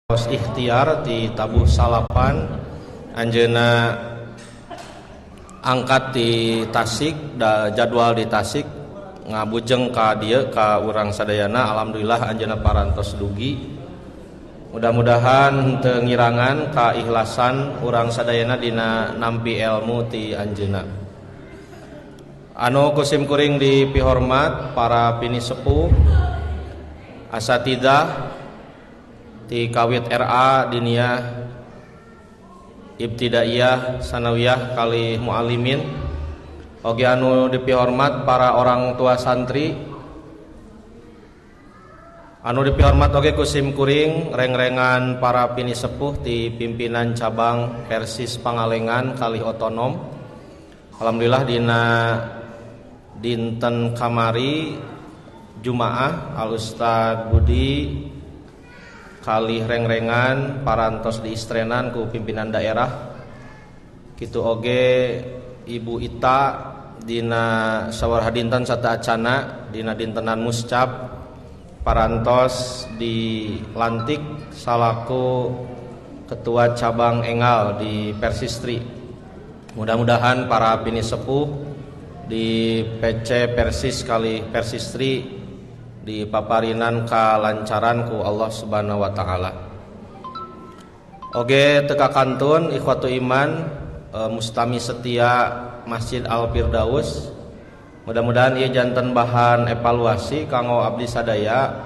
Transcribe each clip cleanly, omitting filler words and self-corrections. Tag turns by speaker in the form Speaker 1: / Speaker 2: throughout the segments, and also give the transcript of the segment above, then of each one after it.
Speaker 1: Ikhtiar di tabuh salapan anjeunna angkat di Tasik da jadwal di Tasik ngabujeng ka dieu ka urang sadayana. Alhamdulillah anjeunna parantos dugi, mudah-mudahan teu ngirangan kaikhlasan urang sadayana dina nampi ilmu ti anjeunna. Anu kusim kuring dipihormat para pinisepuh, asatidah ti kawit RA diniyah ibtidaiyah sanawiyah kali muallimin, oge anu dipihormat para orang tua santri, anu dipihormat oge kusim kuring rengrengan para pinisepuh ti pimpinan cabang Persis Pangalengan kali otonom. Alhamdulillah dina dinten kamari Jumaah Al Ustad Budi kali rengrengan parantos diistrenan ku pimpinan daerah, kitu oge Ibu Ita dina sawaraha dinten sateuacana dina dintenan muscab parantos dilantik salaku ketua cabang Engal di Persistri. Mudah-mudahan para pinisepuh di PC Persis kali Persistri di paparinan kalancaran ku Allah Subhanahu wa taala. Oge teka kantun ikhwatu iman, mustami setia Masjid Al Firdaus. Mudah-mudahan ieu janten bahan evaluasi kanggo abdi sadaya.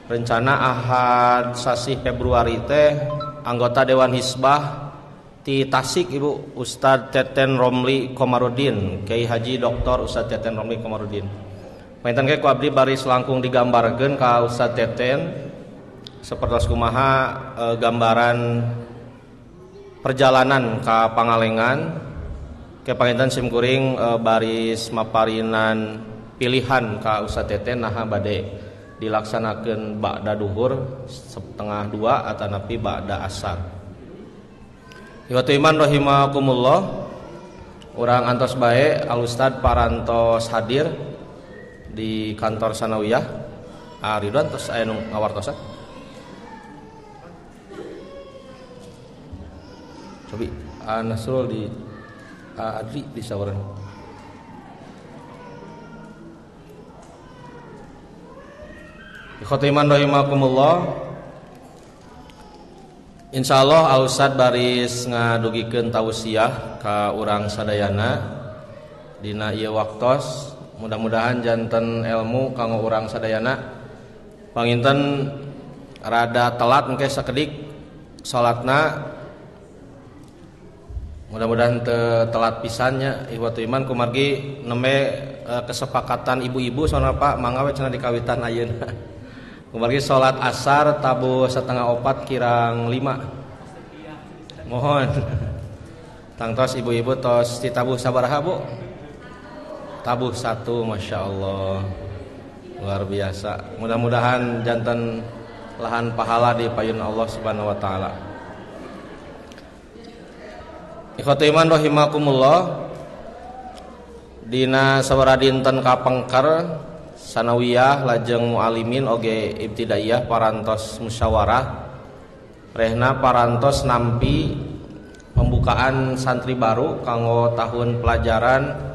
Speaker 1: Rencana Ahad sasih Februari teh anggota Dewan Hisbah ti Tasik Ibu Ustad Teten Romli Komarudin, Kiai Haji Dr. Ustad Teten Romli Komarudin. Panginten ge ku abdi baris langkung digambarkeun ka Ustad Teten sapertos kumaha gambaran perjalanan ka Pangalengan. Ke panginten sim kuring baris maparinan pilihan ka Ustad Teten naha bade dilaksanakeun ba'da duhur 1:30 atanapi ba'da asar. Iwatu iman rahimakumullah, urang antos bae Al Ustad parantos hadir di kantor Sanawiyah. Ridwan tos aya nu ngawartosan. Cobi Nasrul di Adri di sawaran. Ikhwatu iman rahimakumullah. Insyaallah Al Ustad baris ngadugikeun tausiah ka urang sadayana dina ieu waktos. Mudah-mudahan janten ilmu kanggo urang sadayana. Panginten rada telat engke sakedik salatna. Mudah-mudahan teu telat pisannya ikhwatu iman kumargi nembe kesepakatan ibu-ibu soalna Pak mangga we cenah dikawitan ayeuna. Kumargi salat asar tabuh 3:30 kirang 5. Mohon. Tangtos ibu-ibu tos ditabuh sabaraha Bu? Tabuh 1, Masya Allah, luar biasa. Mudah-mudahan janten lahan pahala di payun Allah Subhanahu wa taala. Ikhwatu iman rahimakumullah, dina sabaraha dinten kapengker sanawiyah lajeng mualimin oge ibtidaiyah parantos musyawarah rehna parantos nampi pembukaan santri baru kanggo tahun pelajaran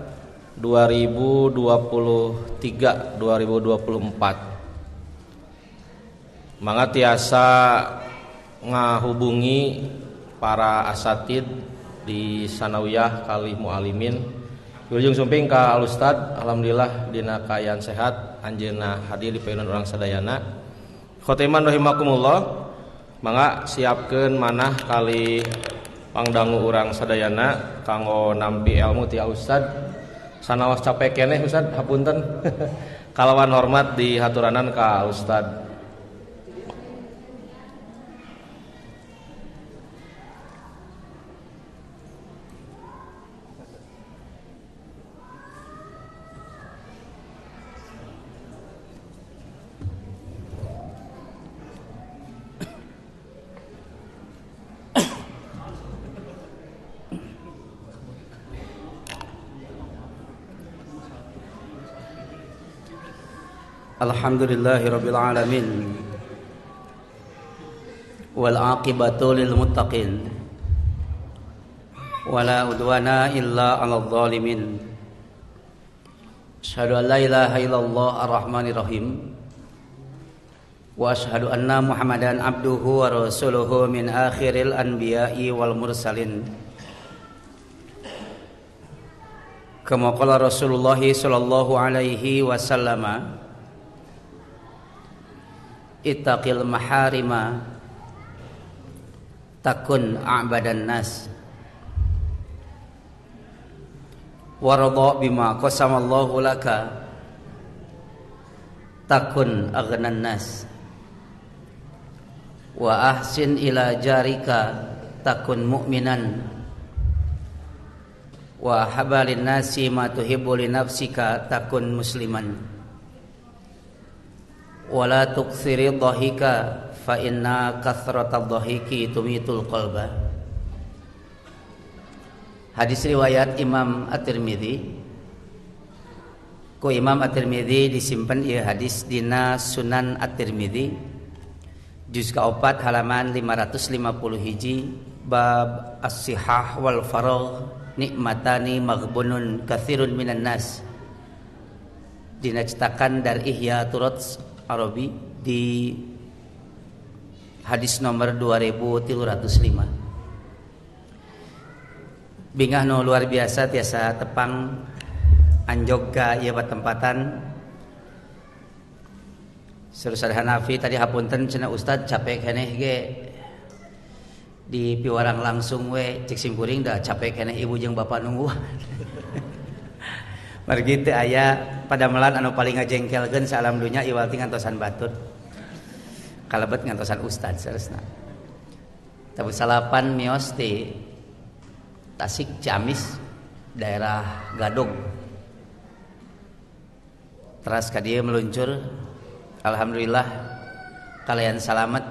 Speaker 1: 2023 2024. Mangga tiasa ngahubungi para asatid di sanawiyah kali mualimin. Wilujeng sumping ka Al Ustad, alhamdulillah dina kaayaan sehat, anjeunna hadir di payunan urang sadayana. Khotiman rahimakumullah, mangga siapkeun manah kali pangdangu urang sadayana kanggo nampi ilmu ti Al Ustad. Sanaos capek keneh Ustad, hapunten. Kalawan hormat di haturanan ka Ustad.
Speaker 2: Alhamdulillahirabbil alamin. Wal aqibatu lil muttaqin. Wala udwana illa 'alal zalimin. Asyhadu an la ilaha illallah ar-rahmanir rahim. Wa asyhadu anna Muhammadan abduhu wa rasuluhu min akhiril anbiya'i wal mursalin. Kama qala Rasulullah sallallahu alaihi wasallam, ittaqil maharima takun a'badan nas, warda bima qasamallahu laka takun aghnan nas, wa ahsin ila jarika takun mu'minan, wa habalin nasi ma tuhibbu li nafsika takun musliman, wa la tukthiri dhahika fa inna kathratadh dhahiki tumitul qalba. Hadis riwayat Imam At-Tirmidzi. Ku Imam At-Tirmidzi disimpen ieu hadis dina Sunan At-Tirmidzi juz ka-4 halaman 550 hiji, bab as-sihah wal faragh nikmatani maghbunun katsirun minan nas. Dina cetakan dari Ihya Turats Arabi di hadis nomor 2305. Bingah nu luar biasa tiasa tepang anjog ka ieu patempatan. Saudara Hanafi tadi hapunten cenah ustad capek keneh ge di piwarang langsung we cek simkuring da capek keneh ibu jeung bapak nungguan. Margi teu aya padamelan anu paling ngajengkelkeun sa alam dunya iwal ti ngantosan batur. Kalebet ngantosan ustad saresna. Tabu salapan mios ti Tasik Ciamis daerah Gadog. Teras ka dieu meluncur. Alhamdulillah kalian salamet,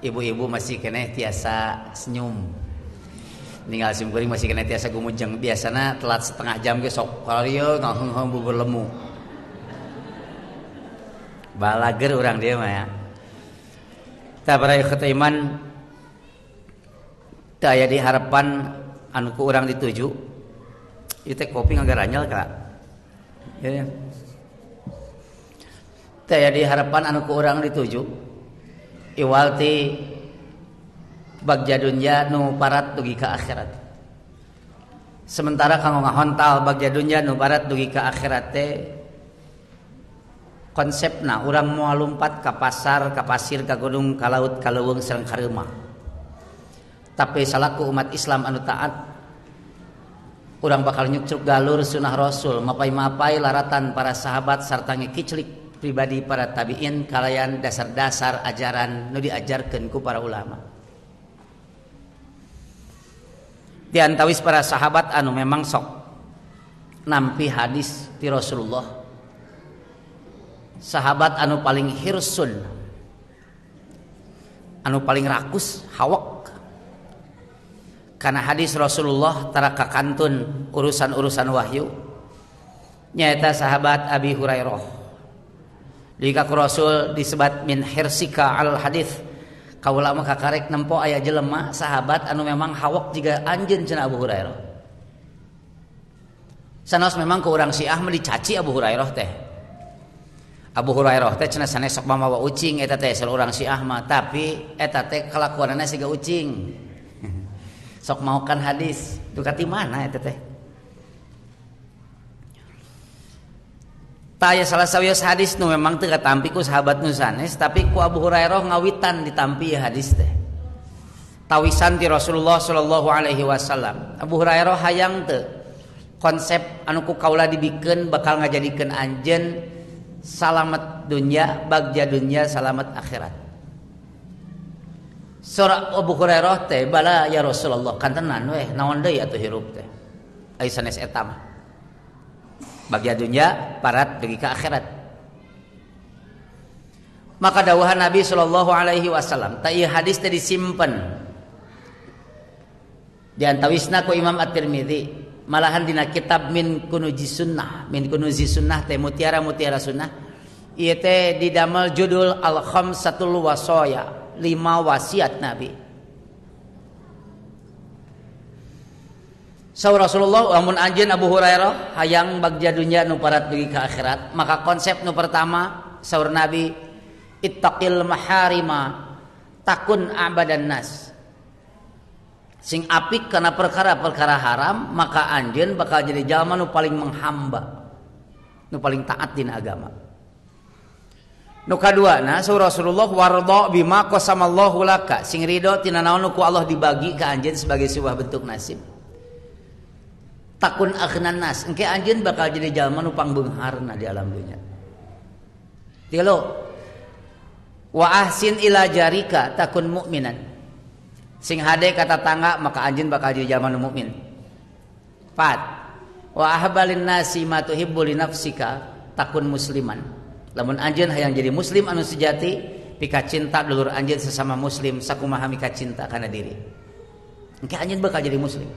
Speaker 2: ibu-ibu masih keneh tiasa senyum. Ninggal simkuring masih keneh tiasa gumujeng. Biasana telat setengah jam ge sok kalieu ngaheung-heung bubur lemu. Balager urang dieu mah ya. Tah para ikhwat iman, teu aya di harapan anu ku urang dituju. Ieu teh kopi ngagaranyel ka. Ya. Teu aya di harapan anu ku urang dituju. Iwal ti bagja dunya nu parat dugi ka akhirat. Sementara kanggo ngahontal bagja dunya nu parat dugi ka akhirat teh konsepna urang moal lumpat ka pasar, ka pasir, ka gunung, ka laut, ka leuweung sareng ka reumah. Tapi salaku umat Islam anu taat, urang bakal nyukcruk galur sunah Rasul, mapai-mapai laratan para sahabat sarta ngekiclik pribadi para tabiin kalayan dasar-dasar ajaran nu diajarkeun ku para ulama. Di antawis para sahabat anu memang sok nampi hadis ti Rasulullah, sahabat anu paling hirsun, anu paling rakus hawak karena hadis Rasulullah tara kakantun urusan-urusan wahyu, nyaeta sahabat Abi Hurairah. Jika ku Rasul disebat min hirsika al hadis, kaula mah kakarek nempo aya jelema sahabat anu memang hawak jiga anjeun cenah Abu Hurairah. Sanos memang ku urang Syiah mah dicaci Abu Hurairah teh. Abu Hurairah teh cenah sanes sok mamawa ucing eta teh saur urang Syiah mah, tapi eta teh kalakuanana siga ucing. Sok maokan hadis, duka ti mana eta teh? Tah aya salah sawios hadis nu memang teu katampi ku sahabat nu sanes, tapi ku Abu Hurairah ngawitan ditampi hadis teh. Tawisan ti Rasulullah sallallahu alaihi wasallam. Abu Hurairah hayang teu konsep anu ku kaula dibikeun bakal ngajadikeun anjeun salamet dunya, bagja dunya, salamet akhirat. Surah Abu Hurairah teh bala ya Rasulullah kantenan weh naon deui atuh hirup teh. Ai sanes eta mah. Bagja dunya parat dugi ka akhirat. Maka dawuhan Nabi sallallahu alaihi wasallam, ta ieu hadis teh disimpen. Di antawisna ku Imam At-Tirmizi, malahan dina kitab Min Kunuzi Sunnah, Min Kunuzi Sunnah teh mutiara-mutiara sunnah, ieu teh didamel judul Al-Khamsatul Wasaya, 5 wasiat Nabi. Saur Rasulullah lamun anjeun Abu Hurairah hayang bagja dunya nu parat dugi ka akhirat, maka konsep nu pertama saur Nabi ittaqil maharima takun abadan nas. Sing apik kana perkara-perkara haram, maka anjeun bakal jadi jalma nu paling menghamba, nu paling taat dina agama. Nu kaduana saur Rasulullah warda bima qasamallahu laka, sing ridho tina naon nu ku Allah dibagi ka anjeun sebagai sebuah bentuk nasib. Takun aghnan nas, engke anjeun bakal jadi jalma nu pangbeungharna di alam dunya. Tilu, wa ahsin ila jarika takun mukminan. Sing hade ka tatangga maka anjeun bakal jadi jalma nu mukmin. 4, wa ahbalin nasi ma tuhibbu li nafsika takun musliman. Lamun anjeun hayang jadi muslim anu sejati, pika cinta dulur anjeun sesama muslim sakumaha mika cinta kana diri. Engke anjeun bakal jadi muslim.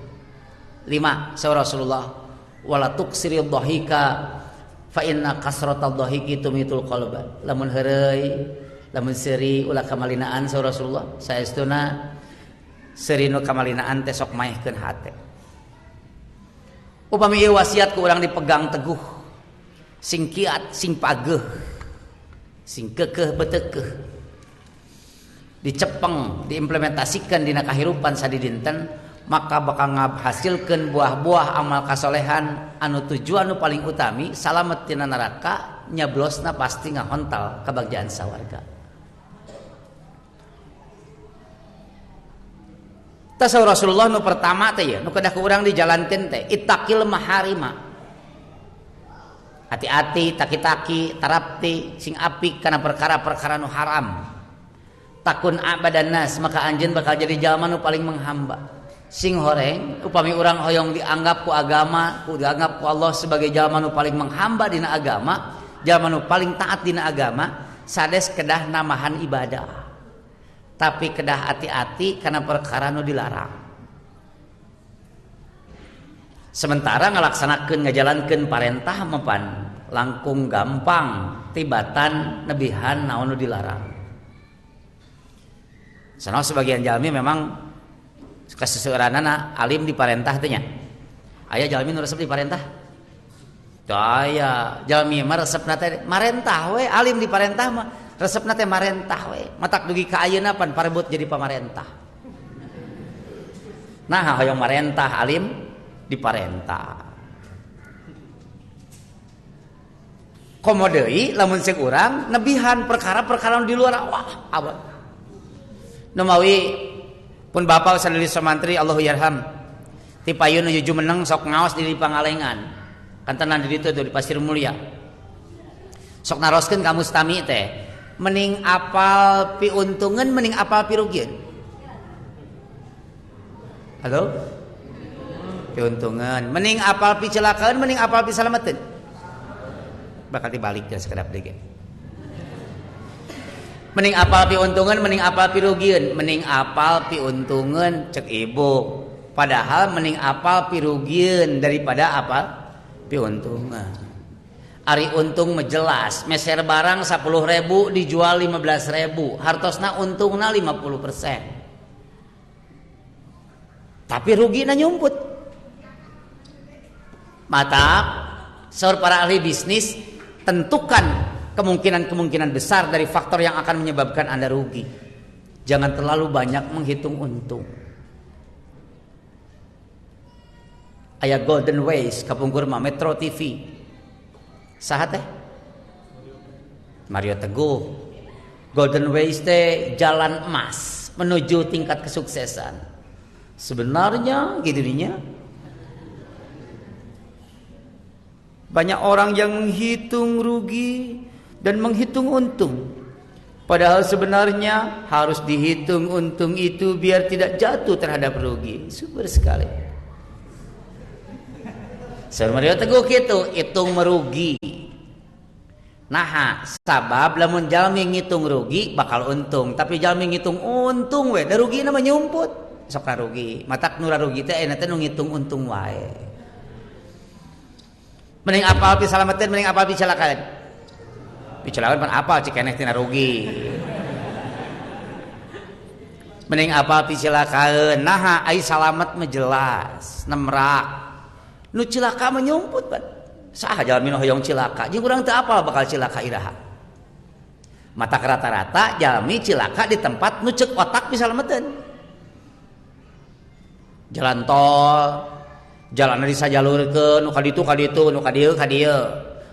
Speaker 2: 5, saur Rasulullah wala tuksiri dhahika fa inna kasratad dhahiki tumitul qalba. Lamun heureuy, lamun seuri ulah kamalinaan saur Rasulullah, saestuna seuri nu kamalinaan teh sok maehkeun hate. Upami ieu wasiat ku urang dipegang teguh, sing kiat, sing pageuh, sing kekeh betekeuh, dicepeng, diimplementasikan dina kahirupan sadidinten, maka bakal ngahasilkeun buah-buah amal kasolehan anu tujuan nu paling utami salamet tina neraka, nyablosna pasti ngahontal kabagjaan sawarga. Tasawur Rasulullah nu pertama teh ya, nu kedah ku urang dijalankeun teh ittaqil maharima. Hati-hati, taki-taki, tarapti, sing apik kana perkara-perkara nu haram. Takun abadan nas, maka anjeun bakal jadi jalma nu paling menghamba. Sing horeng upami urang hoyong dianggap ku agama, ku dianggap ku Allah sebagai jalma nu paling menghamba dina agama, jalma nu paling taat dina agama, sades kedah namahan ibadah. Tapi kedah hati-hati karena perkara nu dilarang. Sementara ngalaksanakeun ngajalankeun parentah mapan langkung gampang tibatan nebihan naon nu dilarang. Sanaos sebagian jalmi memang kaseseueuranana alim diparentah teh nya. Aya jalmi nu resep diparentah? Teu aya. Jalmi mah resepna teh marentah we, alim diparentah mah resepna teh marentah we. Matak dugi ka ayeuna pan parebut jadi pamarentah. Nah, hoyong marentah alim diparentah. Komo deui lamun ceuk urang nebihan perkara-perkara di luar wah abot. Nu mawi pun bapa saduli samantri Allahu yarham. Ti payun nuju jumeneng sok ngaos di Pangalengan. Kantenan di ditu tuh di Pasir Mulia. Sok naroskeun ka mustami teh, mending apal piuntungan mending apal pirugieun. Halo? Piuntungan, mending apal picelakaan mending apal pisalameteun. Bakal dibalik ya sekedap deui. Mending apal piuntungan mending apal pirugieun, mending apal piuntungan cek ibu. Padahal mending apal pirugieun daripada apal piuntungan. Ari untung mah jelas, meser barang 10.000 dijual 15.000, hartosna untungna 50%. Tapi rugina nyumput. Mata saur para ahli bisnis, tentukan kemungkinan-kemungkinan besar dari faktor yang akan menyebabkan Anda rugi. Jangan terlalu banyak menghitung untung. Aya Golden Ways kapungkur mah Metro TV. Saha teh? Mario Teguh. Golden Ways teh jalan emas menuju tingkat kesuksesan. Sebenarnya gitu dinya. Banyak orang yang menghitung rugi dan menghitung untung. Padahal sebenarnya harus dihitung untung itu biar tidak jatuh terhadap rugi. Super sekali. Mario Teguh kitu, hitung merugi. Nah, sabab lamun jalmi ngitung rugi bakal untung, tapi jalmi ngitung untung we, da rugi na mah nyumput. Sok rugi. Matak nu rugi teh ayeuna teh nu ngitung untung wae. Mending apal pi salameteun, mending apal pi celakaan. Pi celakaan pan apal cik keneh tina rugi. Mending apal picilakaeun. Naha ai salamet mah jelas, nemrak. Nu cilaka mah nyumput pan. Saha jalmi nu hoyong cilaka, jeung urang teu apal bakal cilaka iraha. Mata rata-rata jalmi cilaka di tempat nu ceuk otak bisa lemeteun. Jalan tol, jalanna disajalurkeun, nu ka ditu ka ditu, nu ka dieu ka dieu.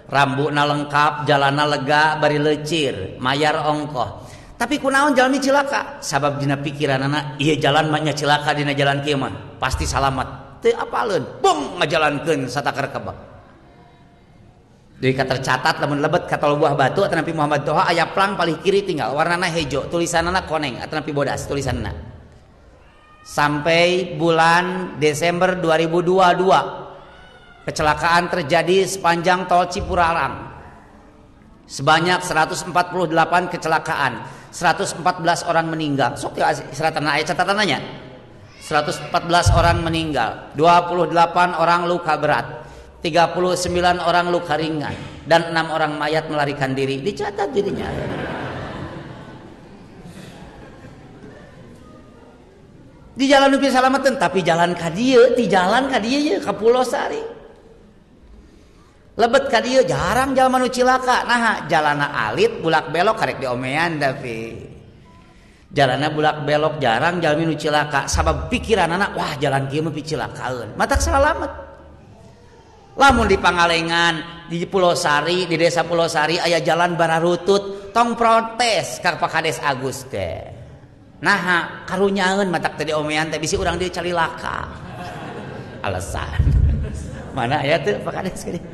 Speaker 2: Rambuna lengkap, jalanna lega bari leucir, mayar ongkoh. Tapi kunaon jalmi cilaka? Sabab dina pikiranana ieu jalan mah nya cilaka dina jalan kieu mah, pasti salamet. Teu apaleun, bong ngajalankeun satakar kebek. Jadi tercatat lamun lebet ka tol Buah Batu atanapi Muhammad Toha aya plang palih kiri tinggal warnana hejo, tulisanana koneng atanapi bodas tulisanna. Sampai bulan Desember 2022 kecelakaan terjadi sepanjang tol Cipurarang. Sebanyak 148 kecelakaan, 114 orang meninggal. Sok ya seratanna aya catatannya. 114 orang meninggal, 28 orang luka berat, 39 orang luka ringan, dan 6 orang mayat melarikan diri. Dicatat dirinya. Di jalan nu salameteun, tapi jalan ka dieu, di jalan ka dieu ye ka Pulau Sari. Lebet ka dieu jarang jalma nu cilaka. Naha jalana alit bulak belok karek diomean tapi jalana bulak belok jarang jalmi nu cilaka sabab pikiranana wah jalan kieu mah picilakaeun. Matak salamet. Lamun di Pangalengan, di Pulau Sari, di desa Pulau Sari aya jalan bararutut, tong protes ka Pak Kades Agus teh. Naha karunyaeun matak teh diomean teh bisi urang dieu calilaka. Alasan. Mana aya teu Pak Kades geuning.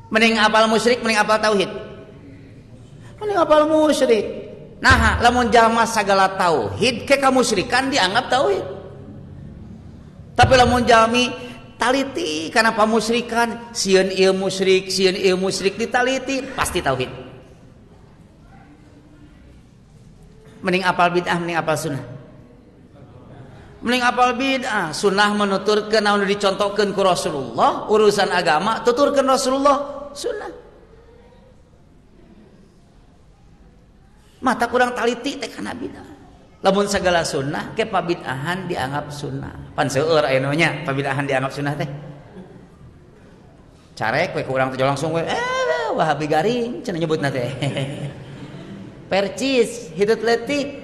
Speaker 2: Mending apal musyrik, mending apal tauhid. Mending apal musyrik. Naha lamun jalma sagala tauhid ke kamusyrikan dianggap tauhid. Tapi lamun jalmi taliti kana pamusyrikan, sieun ieu musyrik, sieun ieu musyrik ditaliti pasti tauhid. Mending apal bid'ah, mending apal sunnah. Mending apal bid'ah, sunnah menuturkeun naon dicontohkeun ku Rasulullah, urusan agama tuturkeun Rasulullah, sunnah. Mata kurang taliti teh kana bid'ah. Lamun sagala sunnah ke pabid'ahan dianggap sunnah. Pan seueur aya nu nya pabid'ahan dianggap sunnah teh. Carek we ku urang teh langsung we Wahabi garing cenah nyebutna teh. Percis hidut leutik.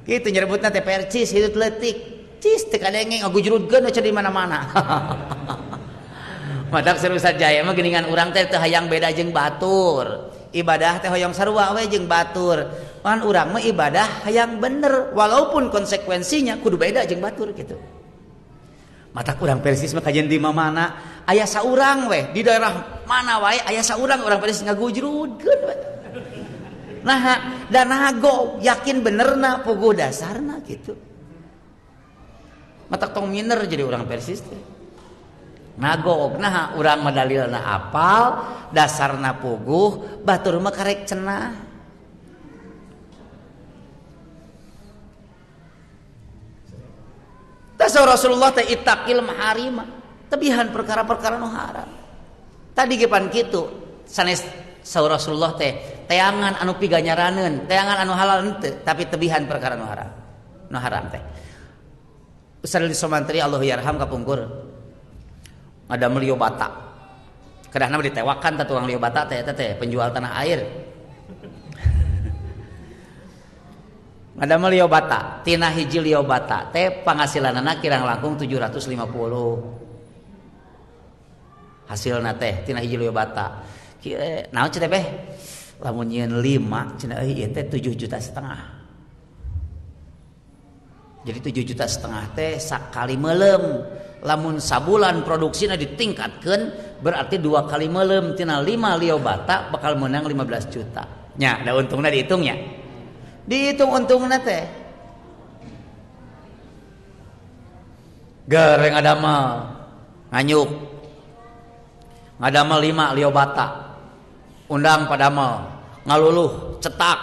Speaker 2: Kitu nyebutna teh percis hidut leutik. Cis teu kadenge ngagujrudkeun cenah di mana-mana. Matak seru sajaya mah geuningan urang teh teu hayang beda jeung batur. Ibadah teh hoyong sarua we jeung batur. Pan urang mah ibadah hayang bener walaupun konsekuensinya kudu beda jeung batur gitu. Matak urang Persis mah kajian di mana aya saurang we di daerah mana wae aya saurang urang Persis ngagujrudkeun we. Nah, dan nago yakin benerna puguh dasarna gitu. Matak tong minder jadi urang Persis teh. Nagog nah urang mah dalilna apal, dasarna puguh, batur mah karek cenah. Tah Rasulullah teh ittaqil maharima, tebihan perkara-perkara nu haram. Tadi ge pan kitu, sanes saur Rasulullah teh teangan anu piganyaraneun, teangan anu halal henteu, tapi tebihan perkara nu haram. Nu haram teh. Ustaz Somantri Allah yarham kapungkur. Ada Lio Bata. Kedahna mah ditewakan teh tukang Lio Bata teh teh penjual tanah air. Ada Lio Bata, tina hiji Lio Bata teh pangasilanana kirang langkung 750. Hasilna teh tina hiji Lio Bata. Kieu naon cenah teh? Lamun nyieun 5 cenah euy ieu teh 7,5 juta. Jadi 7,5 juta teh sakali meuleum. Lamun sabulan produksina ditingkatkeun berarti 2 kali meuleum tina 5 Lio Bata bakal menang 15 juta. Nya, da untungna dihitungnya. Dihitung untungna teh. Gereng adamel nganyuk. Ngadamel 5 Lio Bata. Undang padamel, ngaluluh, cetak.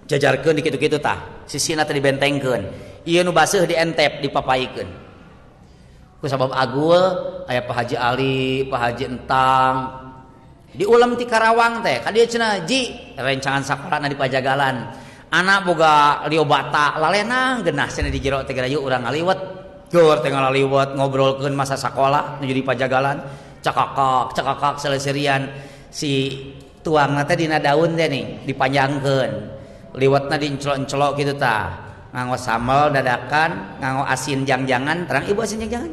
Speaker 2: Jajarkeun di kitu-kitu tah. Sisina teh dibentengkeun. Ieu nu baseuh dientep, dipapaikeun. Ku sabab agul aya Pak Haji Ali, Pak Haji Entang, Diulem ti Karawang teh ka dieu cenah ji rencangan sakolana di Pajagalan. Anak boga liobata lalenang genah cenah di jero teh yuk urang ngaliwet. Geur teh ngalaliwet ngobrolkeun masa sakola nuju di Pajagalan. Cakakak cakakak seleuserian si tuangna teh dina daun teh nih dipanjangkeun. Liwetna diencelok-encelok kitu tah. Nganggo sambal dadakan, nganggo asin jangjangan, terang ibu asin jangjangan.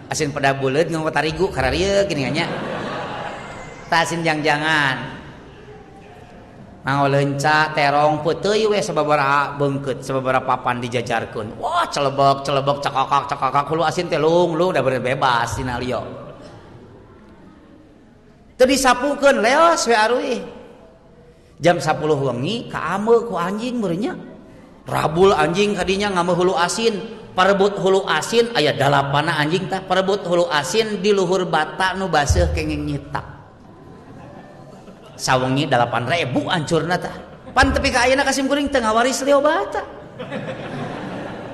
Speaker 2: Asin peda buleut nganggo tarigu kararieu gini nya. Tah asin jangjangan. Nganggo leunca, terong, peuteuy we sababaraha beungkeut, sababaraha papan dijajarkeun. Wah, celebek celebek cakakak cakakak hulu asin teh lung lung da bebas dina lieu. Teu disapukeun leos we aruih. Jam 10 wengi kaameu ku anjing meureun nya. Rabul anjing kadinya ngameu hulu asin, parebut hulu asin aya dalapana anjing tah, parebut hulu asin di luhur bata nu baseuh kenging nyitak. Sawengi 8.000 ancurna tah. Pan tepi ka ayeuna ka simkuring teu ngawaris leo bata.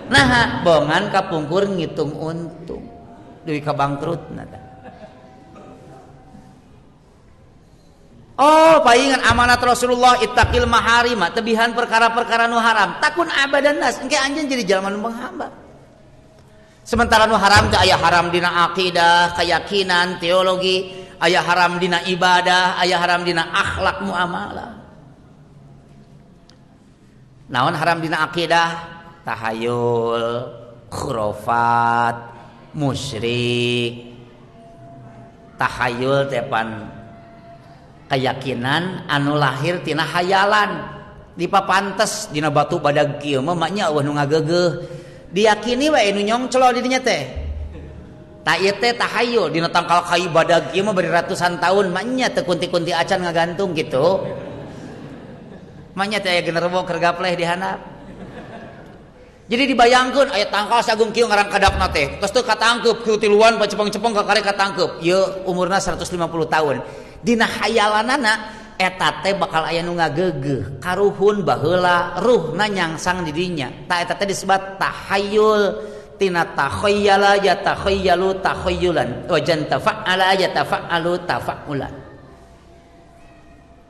Speaker 2: Nah, bongan kapungkur ngitung untung duwi ka bangkrutna tah. Oh, paingan amanat Rasulullah ittaqil maharima, tebihan perkara-perkara nu haram. Takun abadan nas, engke anjeun jadi jalma nu menghamba. Sementara nu haram teh aya haram dina akidah, keyakinan, teologi, aya haram dina ibadah, aya haram dina akhlak muamalah. Naon haram dina akidah? Tahayul, khurafat, musyrik. Tahayul teh pan keyakinan anu lahir tina hayalan dipapantes dina batu badag kieu mah maknya eueuh nu ngageugeuh diyakini we nu nyongclo di dinya teh ta ieu teh tahayul dina tangkal kai badag kieu mah bari ratusan tahun maknya teu kunti-kunti acan ngagantung gitu maknya teh aya genderuwo keur gapleh di handap. Jadi dibayangkeun aya tangkal sagung kieu ngarang kadapna teh tos teu katangkeup ku tiluan pacepeng-cepeng kakare katangkeup ieu umurna 150 tahun. Dina hayalanana eta teh bakal aya nu ngageugeuh karuhun baheula ruhna nyangsang di dinya ta eta teh disebut tahayul tina takhayyala ya takhayyalu takhayyulan wa jantafa'ala ya tafa'alu tafa'ulan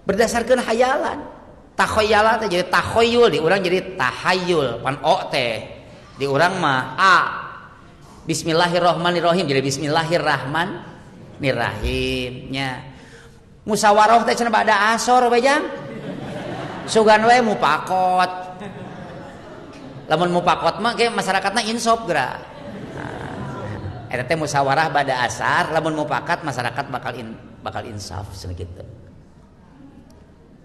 Speaker 2: berdasarkan hayalan. Takhayyala teh jadi takhayyul di urang jadi tahayul pan o teh di urang mah a bismillahirrahmanirrahim jadi bismillahirrahmanirrahim nya. Musyawarah teh cenah bada asor we jang. Sugan we mupakot. Lamun mupakot mah ge masyarakatna insop geura. Nah, eta teh musyawarah bada asar, lamun mupakat masyarakat bakal insaf cenah kitu.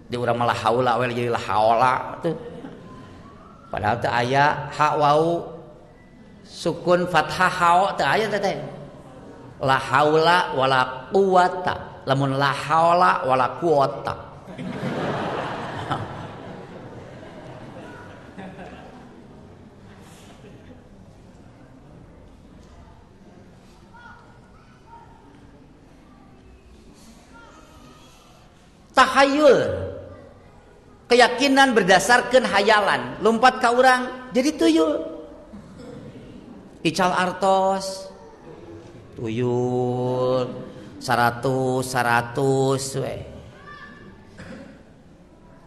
Speaker 2: Di urang mah la haula we jadi la haola tuh. Padahal teh aya ha wau sukun fathah hao teh aya teh teh. La haula wala quwata. Lamun la haula wala quwata. Tahayul, keyakinan berdasarkan hayalan, lompat ka urang jadi tuyul. Ical artos tuyul 100 100 we.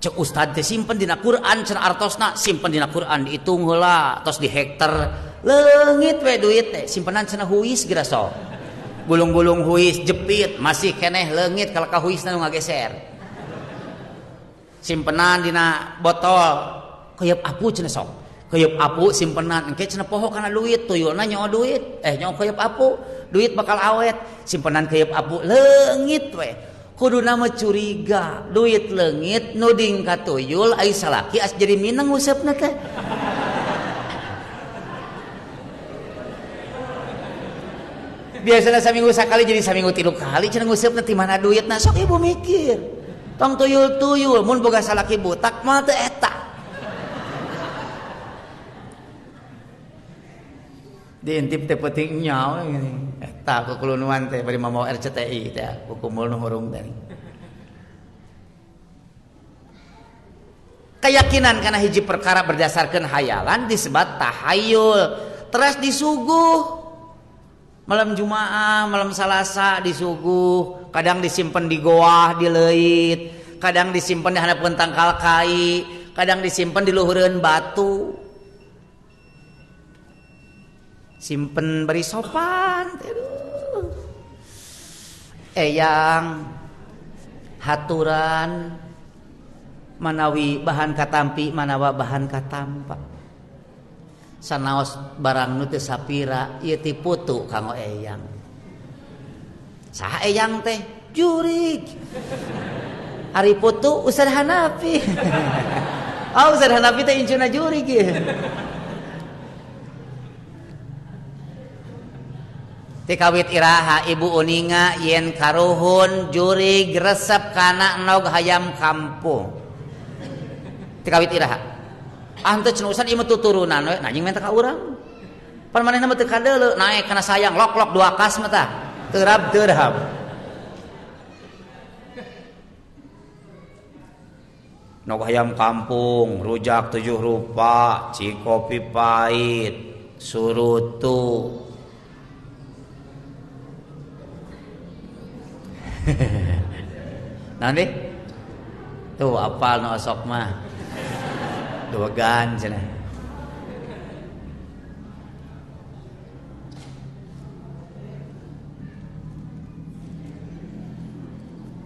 Speaker 2: Cek ustad teh simpen dina Quran cenah artosna simpen dina Quran dihitung heula tos di hektar leungit we duit teh simpenan cenah huis geura sok. Gulung-gulung huis jepit masih keneh leungit kalau ka huisna nu ngageser. Simpenan dina botol keuyeub apu cenah sok. Keuyeub apu simpenan engke cenah poho kana duit tuyulna nyaho duit nyaho keuyeub apu duit bakal awet simpenan keuyeub apu leungit we. Kuduna mah curiga duit leungit nuding ka tuyul ai salaki as jadi mineng useupna teh. Biasana saminggu sakali jadi saminggu 3 kali cenah nguseupna ti mana duitna sok ibu mikir. Tong tuyul-tuyul mun boga salaki butak mah teu eta. Diintip teh peuting nyawa gini. Eta kukulunuan teh bari mamawa RCTI teh kukumul nu hurung teh. Keyakinan kana hiji perkara berdasarkan hayalan disebut tahayul. Terus disuguh. Malam Jumaah, malam Salasa disuguh, kadang disimpen di goah, di leuit, kadang disimpen di handapeun tangkal kai, kadang disimpen di luhureun batu. Simpen bari sopan. Aduh. Eyang haturan manawi bahan katampi manawa bahan katampa. Sanaos barang nu teu sapira ieu ti putu kanggo eyang. Saha eyang teh? Jurig. Ari putu Ustaz Hanafi. Oh, Ustaz Hanafi teh incuna jurig ieu. Ti kawit iraha ibu uninga yen karuhun jurig resep kana nog hayam kampung. Ti kawit iraha. Ah teu cenah Ustaz ieu mah tuturunan we, anjing menta ka urang. Pan manehna mah teu kadeuleu, naek kana sayang lok-lok dua kas mah tah. Terab-terab. Nog hayam kampung, rujak 7 rupa, cikopi pahit, surutu. Naon deh? Tuh apal nu osok mah. Duagan cenah.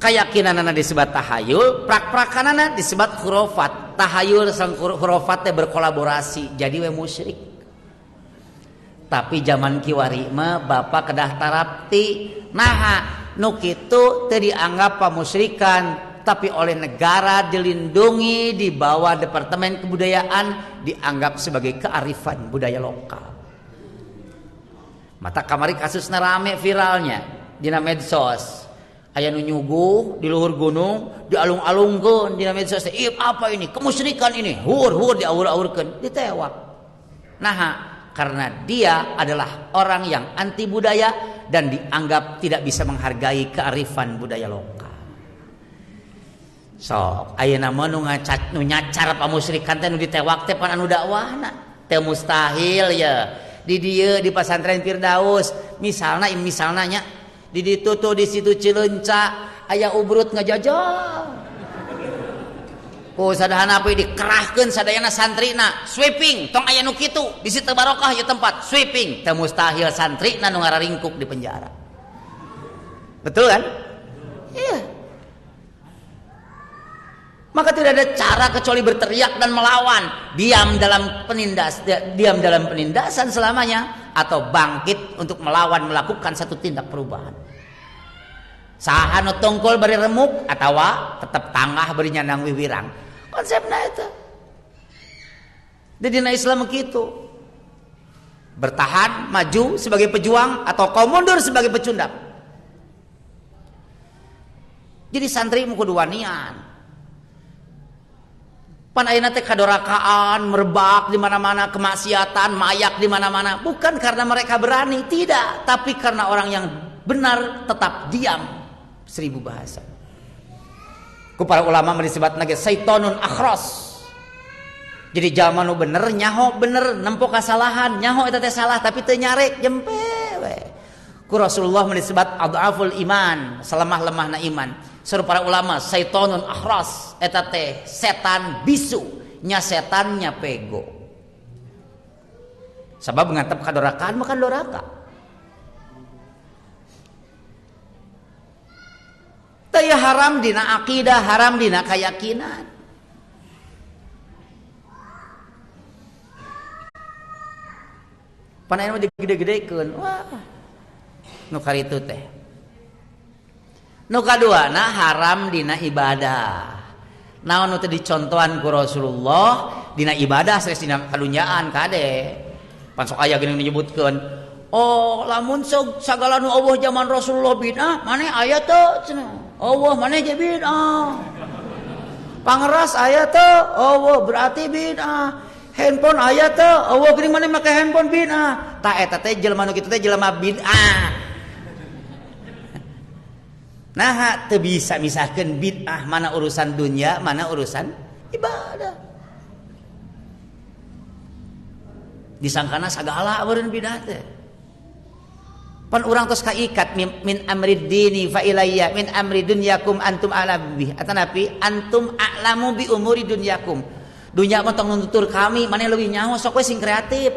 Speaker 2: Kayakinanana disebut tahayul, prak-prakanana disebut khurafat. Tahayul sareng khurafat teh berkolaborasi, jadi we musyrik. Tapi zaman kiwari mah bapak kedah tarapti, naha nu kitu teu dianggap pamusyrikan, tapi oleh negara dilindungi di bawah Departemen Kebudayaan, dianggap sebagai kearifan budaya lokal. Mata kamari kasusna rame viralnya dina medsos. Aya nu nyuguh di luhur gunung dialung-alungkeun dina medsos teh, "Ih, apa ini? Kemusyrikan ini." Hur-hur diaur-aurkeun, ditewak. Naha, karena dia adalah orang yang anti budaya dan dianggap tidak bisa menghargai kearifan budaya lokal. Sok, ayeuna mah nu nyacar pamusyrikan teh nu ditewak teh pan anu dakwahna. Teu mustahil ya. Di dieu di pasantren Firdaus, misalna nya di ditu tuh di situ Cileunca aya ubrut ngajajal. Ku sadahana api dikerahkeun sadayana santrina, sweeping tong aya nu kitu di situ barokah ieu tempat sweeping. Teu mustahil santrina nu ngararingkuk di penjara. Betul kan? Iya. Maka tidak ada cara kecuali berteriak dan melawan, diam dalam penindasan selamanya, atau bangkit untuk melawan, melakukan satu tindak perubahan. Saha nu tungkul bari remuk atawa tetap tangah bari nyandang wiwirang. Konsepna eta. Di dina Islam kitu. Bertahan, maju sebagai pejuang atau kau mundur sebagai pecundang. Jadi santri mu kudu wanian. Pan ayeuna teh kadorakaan, merebak di mana-mana, kemaksiatan, mayak di mana-mana. Bukan karena mereka berani, tidak, tapi karena orang yang benar tetap diam. 1000 bahasa. Ku para ulama disebutna ge saitonun akhras. Jadi jalma nu bener nyaho bener, nempo kasalahan, nyaho eta teh salah tapi teu nyarek jempe we. Ku Rasulullah disebut adhaful iman, selemah-lemahna iman. Suruh para ulama saitonun akhras eta teh setan bisu, nya setannya pego. Sabab ngantep kadorakaan maka doraka. Teu haram dina akidah, haram dina keyakinan. Pan aya mah digede-gedekeun. Wah. Nu karitu teh. Nu kaduana haram dina ibadah. Naon nu teu dicontohan ku Rasulullah dina ibadah sanes dina kadunyaan kade. Pan sok aya geuning menyebutkeun, "Oh, lamun sagala nu eueuh zaman Rasulullah bid'ah, maneh aya teu cenah. Eueuh maneh ge bid'ah. Pangeras aya teu? Eueuh berarti bid'ah. Handphone aya teu? Eueuh geuning maneh make handphone bid'ah." Tah eta teh jelema nu kitu teh jelema bid'ah. Nah, teu bisa misahkeun bid'ah mana urusan dunia, mana urusan ibadah. Disangkana sagala eureun bid'ah teh. Pan urang tos kaikat min amrid dini fa ilayya min amri dunyakum antum a'lamu bih. Atanapi antum a'lamu bi umuri dunyakum. Dunya mah tong nutur kami, maneh leuwih nyaho sok we sing kreatif.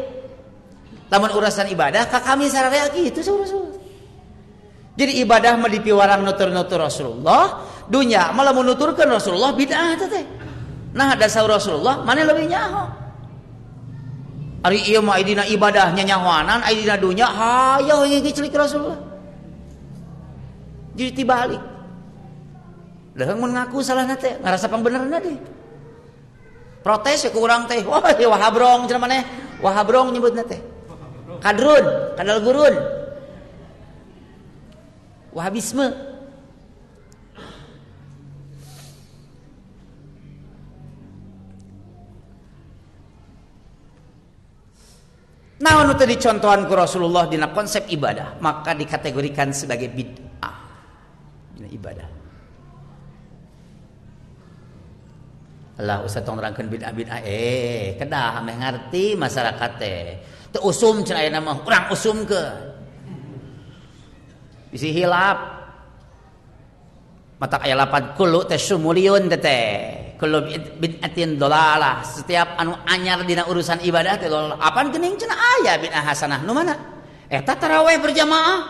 Speaker 2: Lamun urusan ibadah ka kami sararea kitu saurus. Jadi ibadah mah dipiwarang nutur-nutur Rasulullah, dunya mah lamun nuturkeun Rasulullah bid'ah teh. Nah dasar Rasulullah maneh leuwih nyaho. Ari ieu mah dina ibadah nyanyahoanan, ari dina dunya hayoh ieu celik Rasulullah. Jadi tibalik. Leuheung mun ngaku salahna teh, ngarasa pangbenerna deui. Protes ku urang teh, wah wahabrong cenah maneh, wahabrong nyebutna teh. Kadrun, kadal gurun. Wahabisme. Naon nu teu dicontohan ku Rasulullah dina konsep ibadah, maka dikategorikan sebagai bid'ah dina ibadah. Allah usah tong nerangkeun bid'ah-bid'ah, kedah ameh ngarti masyarakat teh. Teu usum cenah ayeuna mah, urang usumkeun. Bisi hilap. Matak aya lapad kullu teh sumuliun teh. Kullu bid'atin dolalah. Setiap anu anyar dina urusan ibadah teh dolalah. Apaan geuning cenah aya bid'ah hasanah nu mana? Eta tarawih berjamaah.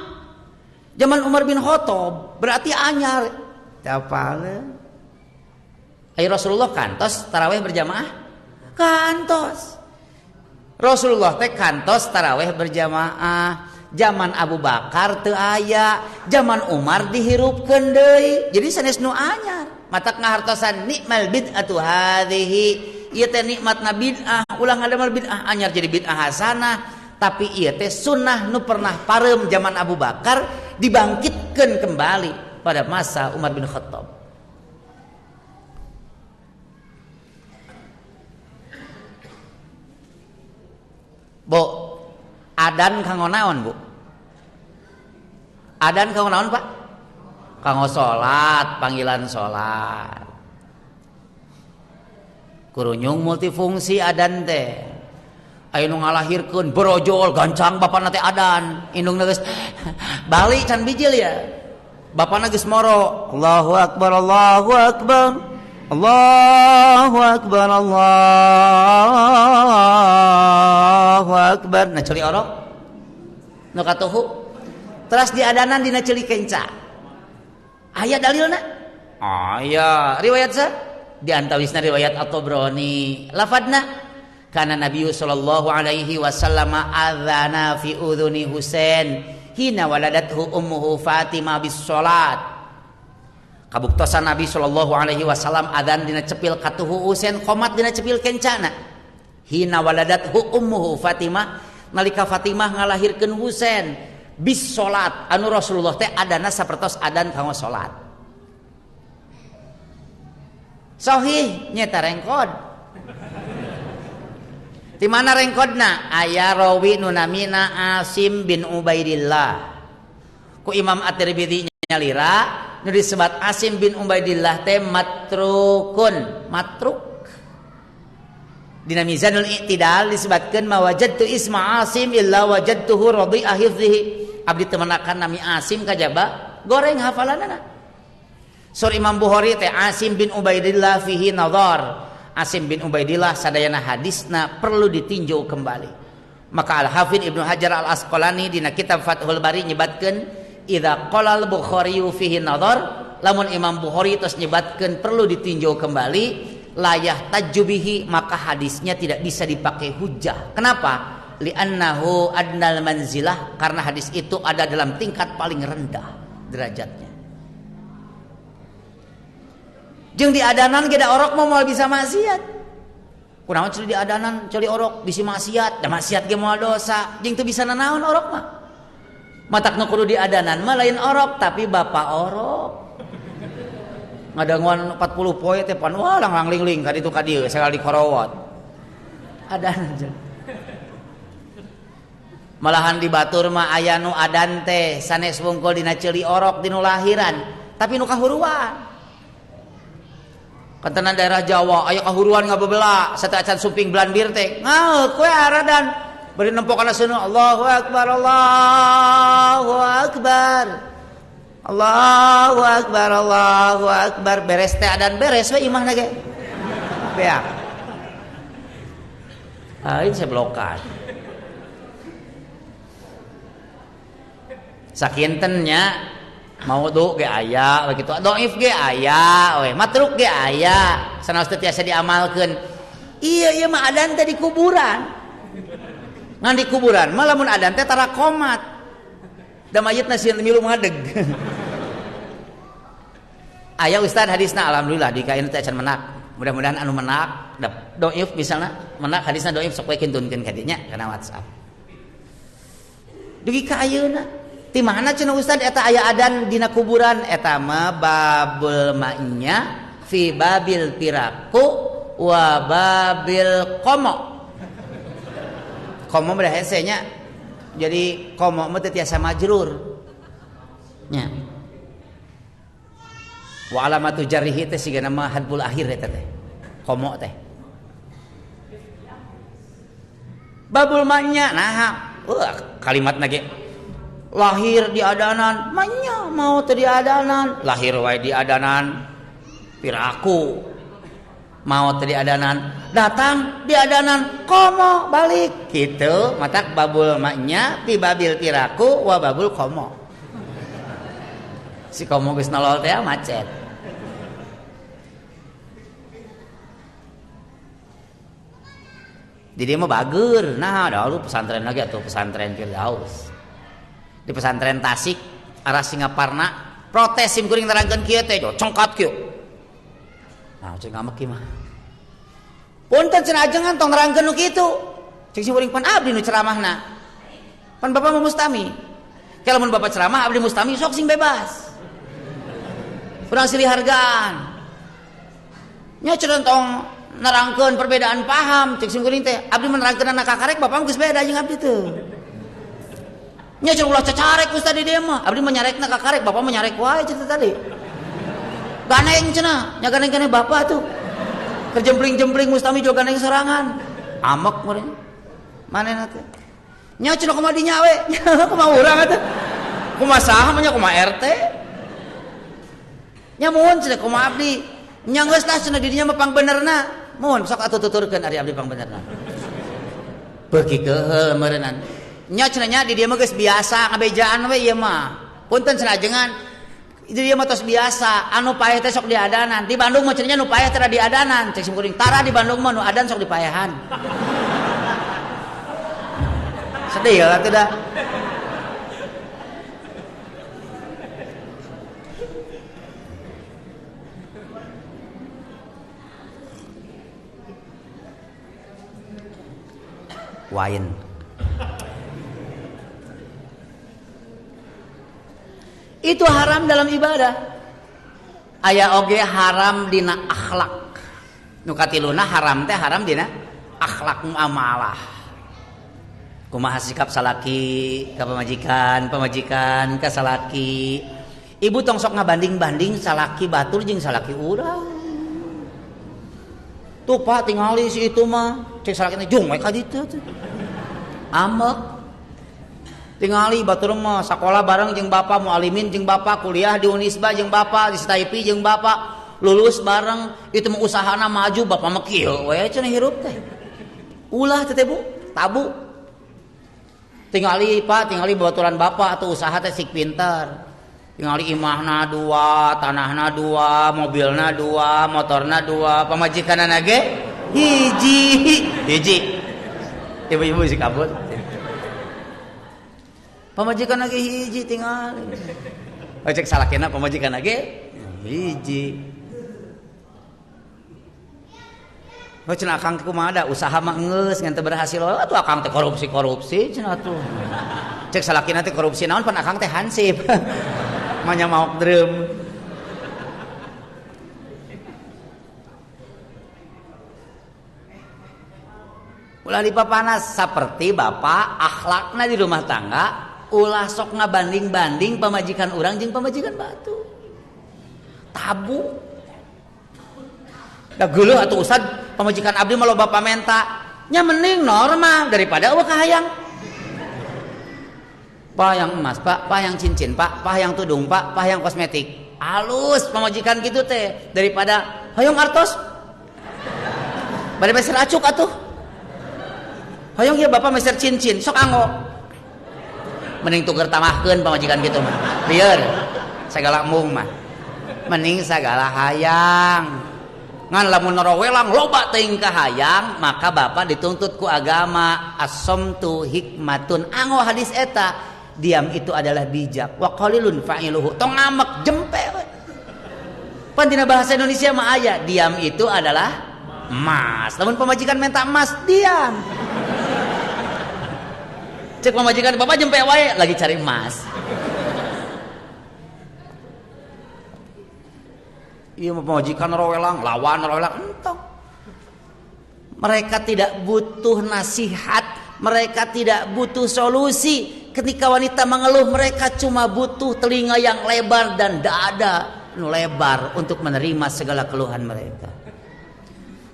Speaker 2: Zaman Umar bin Khattab berarti anyar. Teu apaleun. Ai Rasulullah kantos tarawih berjamaah? Kantos. Rasulullah teh kantos tarawih berjamaah. Zaman Abu Bakar teu aya, zaman Umar dihirupkeun deui. Jadi sanes nu anyar. Matak ngahartosan nikmal bid'atu hadhihi. Ieu teh nikmatna bid'ah, ulah ngadamel bid'ah anyar jadi bid'ah hasanah, tapi ieu teh sunnah nu pernah pareum zaman Abu Bakar dibangkitkeun kembali pada masa Umar bin Khattab. Bu, adan kanggo naon, Bu? Adan kanggo naon, Pak? Kanggo salat, panggilan salat. Kurunyung multifungsi adan teh. Aya nu ngalahirkeun borojol gancang bapana teh adan, indungna geus bali can bijil ya. Bapana geus moro, Allahu akbar, Allahu akbar. Allahu akbar, Allahu akbar. Na ceuli orok nu katuhu. Teras diadanan dina ceuli kenca. Aya dalilna? Aya. Riwayat sa? Di antawisna riwayat At-Tabrani. Lafadna kana Nabi sallallahu alaihi wasallam adzana fi udhuni Husain hina waladathu ummuhu Fatimah bis salat. Kabuktosan Nabi sallallahu alaihi wasallam adzan dina cepil katuhu Husain qomat dina cepil kencana. Hina waladathu ummuhu Fatimah nalika Fatimah ngalahirkeun Husain bis salat anu Rasulullah teh adana sapertos adan kanggo salat. Sahih nyeta rengkod. Di mana rengkodna? Aya rawi nu namina Asim bin Ubaidillah. Ku Imam At-Tirmidzi nyalira nu disebat Asim bin Ubaidillah teh matrukun, matruk. Dina Mizanul I'tidal disebutkeun ma wajadtu isma Asim illa wajadtuhu radhi'a hifdzihi. Abdi teu menakan nami Asim kajaba goreng hafalanana. Sur Imam Bukhari teh Asim bin Ubaidillah fihi nadhar. Asim bin Ubaidillah sadayana hadisna perlu ditinjau kembali. Maka Al-Hafidz Ibnu Hajar Al-Asqalani dina kitab Fathul Bari nyebatkeun idza qala al-Bukhari fihi nadhar, lamun Imam Bukhari tos nyebatkeun perlu ditinjau kembali, layah tajubihi, maka hadisnya tidak bisa dipakai hujah. Kenapa? Li'annahu adnal manzilah, karena hadis itu ada dalam tingkat paling rendah derajatnya. Jeung di adanan ge da orok mah moal bisa maksiat. Kunaon ceuli di adanan ceuli orok bisi maksiat, da maksiat ge moal dosa, jeung teu bisa nanaon orok mah. Matak nu kudu di adanan mah lain orok tapi bapak orok. Ngadanguan 40 poe teh pan wah lang ling-ling ka ditu ka dieu sakali korowot. Adanan jeung malahan di batur mah aya nu adan teh sanes wungkul dina ceuli orok dinu lahiran tapi nu kahuruan. Kantenan daerah Jawa aya kahuruan ngabebela sateuacan sumping belanbir teh ngaeuk we aradan. Bari nempo kana seuneu Allahu akbar Allahu akbar. Allahu akbar Allahu akbar beres teh adan beres we imahna ge. Beak. Lain seblokan. Sakinten nya maudhu ge aya we kitu, dhaif ge aya we, matruk ge aya, sanaos teu tiasa diamalkeun. Iya ieu mah adan teh di kuburan. Ngan di kuburan mah lamun adan teh tara qomat. Da mayitna sieun milu ngadeg. Aya ustaz hadisna alhamdulillah di kain teh can menak. Mudah-mudahan anu menak dhaif misalna menak hadisna dhaif sok we kintunkeun ka dinya kana WhatsApp. Dugi ka ayeuna ti mana cenah ustaz eta aya adan dina kuburan eta mah babul ma'nya fi babil piraku wa babil qomo. Komo mah hese nya. Jadi komo mah teu tiasa majrur. Nya. Wa alamatu jarrihi teh sigana mah hadful akhir eta teh. Komo teh. Babul ma'nya nah kalimatna ge lahir di adanan, manya mau teu di adanan, lahir wae di adanan piraku. Mau teu di adanan, datang di adanan komo balik gitu. Matak babul maknya pi babil piraku wa babul komo. Si komo geus nolol teh macet. Jadi mah bager. Nah, da lu pesantren lagi atuh pesantren Firdaus. Di pesantren Tasik arah Singaparna protes sim kuring nerangkeun kieu teh congkat kieu. Nah, cek ngamek ieu mah. Punten cenah ajengan tong nerangkeun nu kitu. Cek sim kuring pan abdi nu ceramahna. Pan bapak mah mustami. Kalau mun bapak ceramah abdi mustami sok sing bebas. Urang silih hargaan. Nya cenah tong nerangkeun perbedaan paham cek sim kuring teh. Abdi menerangkeun anak kakarek bapak mah geus beda jeung abdi teh. Nya cenah ulah cacarek ustaz di dieu mah. Abdi mah nyarekna kakarek bapak mah nyarek wae cenah tadi. Ganeng cenah, nya ganeng-ganeng bapak tuh. Kerjempling-jempling mustami juga ganeng sorangan. Amek meureun. Manehna teh. Nya cenah kumaha dinya we? Kumaha urang atuh? Kumaha saha mah nya kumaha RT? Nya muhun cenah kumaha abdi. Nya geus lah cenah di dinya mah pangbenerna. Muhun sok atuh tuturkeun ari abdi pangbenerna. Beuki keuheul meureunnan. Nya cenah nya di dieu mah geus biasa ngabejaan we ieu mah. Punten cenah ajengan. Itu dia mah tos biasa, anu paeh teh sok diadanan. Di Bandung mah cenah nu paeh teh diadanan. Cek sim kuring tara di Bandung mah nu adan sok dipaehan. Sedih lah atuh dah. Wain. Itu haram dalam ibadah. Aya oge haram dina akhlak. Nu katiluna haram teh haram dina akhlak muamalah. Kumaha sikap salaki ka pamajikan, pamajikan ka salaki. Ibu tong sok ngabanding-banding salaki batur jeung salaki urang. Tuh Pak tingali si itu mah, cek salaki teh jung we ka ditu tuh. Amek. Tingali batur mah sakola bareng jeung bapak, mualimin jeung bapak, kuliah di Unisba jeung bapak, di Staipi jeung bapak, lulus bareng, itu mah usahana maju bapak mah kieu we cenah hirup teh. Ulah teh Bu, tabu. Tingali Pak, tingali baturan bapak atau usaha teh sik pinter. Tingali imahna dua, tanahna dua, mobilna dua, motorna dua, pamajikanna ge hiji, hiji. Ibu-ibu sik kabut. Pamajikan lagi hiji tinggal. Oh, cek salakina pamajikan lagi hiji. Oh cenah akang kumaha da usaha mah geus ngan teu berhasil. Oh atuh akang teh korupsi-korupsi cenah tuh. Cek salakina teh korupsi naon pan akang teh hansip. Manya maok drum. Ulah dipapanas seperti bapak akhlakna di rumah tangga. Ulah sok ngabanding-banding pamajikan urang jeung pamajikan batu. Tabu. Da geuleuh atuh ustad pamajikan abdi mah loba pamenta. Nya mending normal daripada eueuh kahayang. Pak yang emas, Pak, Pak yang cincin, Pak, Pak yang tudung, Pak, Pak yang kosmetik. Halus pamajikan gitu teh daripada hoyong artos. Bade meser acuk atuh. Hoyong ieu bapak meser cincin, sok anggo. Mending tuker tamahkeun pamajikan gitu mah. Lieur sagala embung mah. Mending sagala hayang. Ngan lamun norowelang loba teuing kahayang, maka bapak dituntut ku agama as-samtu hikmatun. Anggo hadis eta, diam itu adalah bijak. Wa qalilun fa'iluhu. Tong ngamek jempe we. Pan dina bahasa Indonesia mah aya, diam itu adalah emas. Lamun pamajikan minta emas, diam. Cek pamajikan bapak jempe wae lagi cari emas. Iya pamajikan rowelang, lawan rowelang, entong. Mereka tidak butuh nasihat, mereka tidak butuh solusi. Ketika wanita mengeluh, mereka cuma butuh telinga yang lebar dan dada lebar untuk menerima segala keluhan mereka.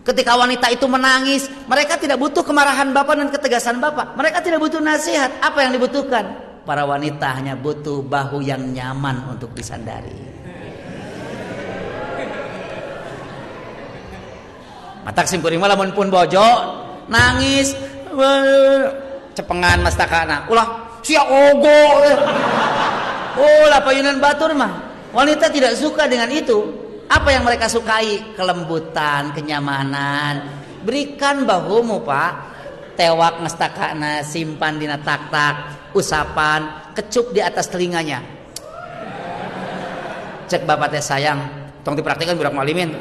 Speaker 2: Ketika wanita itu menangis, mereka tidak butuh kemarahan bapak dan ketegasan bapak. Mereka tidak butuh nasihat. Apa yang dibutuhkan? Para wanita hanya butuh bahu yang nyaman untuk disandari. Matak sim kuring mah lamun pun bojo nangis cepengan mastakana ulah sia ogo. Ulah payunan batur mah. Wanita tidak suka dengan itu. Apa yang mereka sukai? Kelembutan, kenyamanan. Berikan bahumu, Pak. Tewak mestakana, simpan dina tak-tak, usapan, kecup di atas telinganya. Cek bapak teh sayang, tong dipraktikkan budak malimin.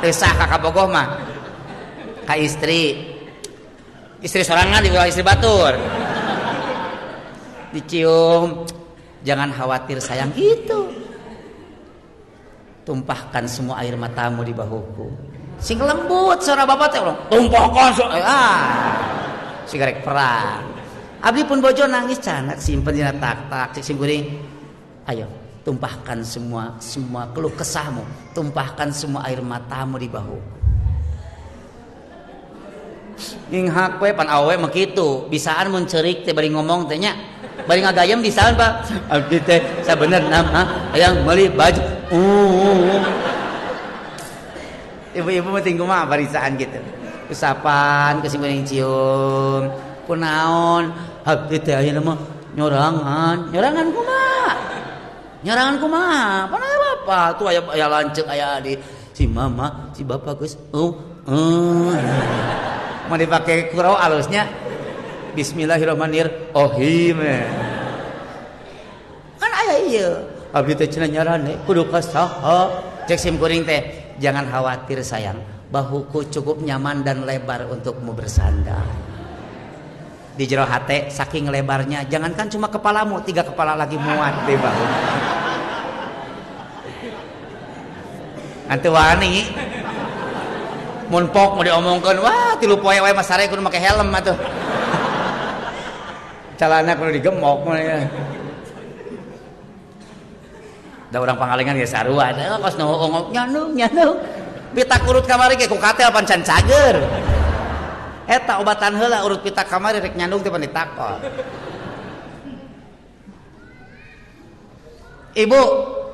Speaker 2: Resah kakak bogoh mah. Ka istri. Istri sorangan dibawa istri batur. Dicium, jangan khawatir sayang gitu. Tumpahkan semua air matamu di bahuku. Sing lembut suara bapak teh ulang. Tumpahkan sigarek perang. Abdi pun bojo nangis canak simpen dina tak-tak cek sim kuring. Ayo tumpahkan semua keluh kesahmu, tumpahkan semua air matamu di bahuku. Inghak we pan awe mah kitu, bisaan mun ceurik teh bari ngomong teh nya. Bari ngagayem disaan Pak. Abdi teh sabenerna mah hayang meuli baju. Ibu-ibu mah tinggu mah barisaan gitu. Usapan ke sim kuring cium. Kunaon? Abdi teh ayeuna mah nyorangan. Nyorangan kumaha? Nyorangan kumaha? Pan aya bapak tuh aya lanceuk aya adik. Si mama, si bapak geus Mau dipakai kurau alusnya. Bismillahirrahmanirrahim. Kan aya ieu. Abdi teh cenah nyarane kudu ka saha? Cek sim kuring teh, jangan khawatir sayang, bahuku cukup nyaman dan lebar untukmu bersandar. Di jero hate saking lebarnya, jangankan cuma kepalamu, 3 kepala lagi muat di bahu. Nanti wani mun pok mau diomongkeun, wah 3 poe wae mas sare kudu make helm atuh. Calana kudu digemok mah ya. Da urang Pangalengan ge sarua, da kos nu ongok nyandung nyandung. Pitak urut kamari ge ku katel pan can cager. Eta obatan heula urut pitak kamari rek nyandung teh pan ditakon. Ibu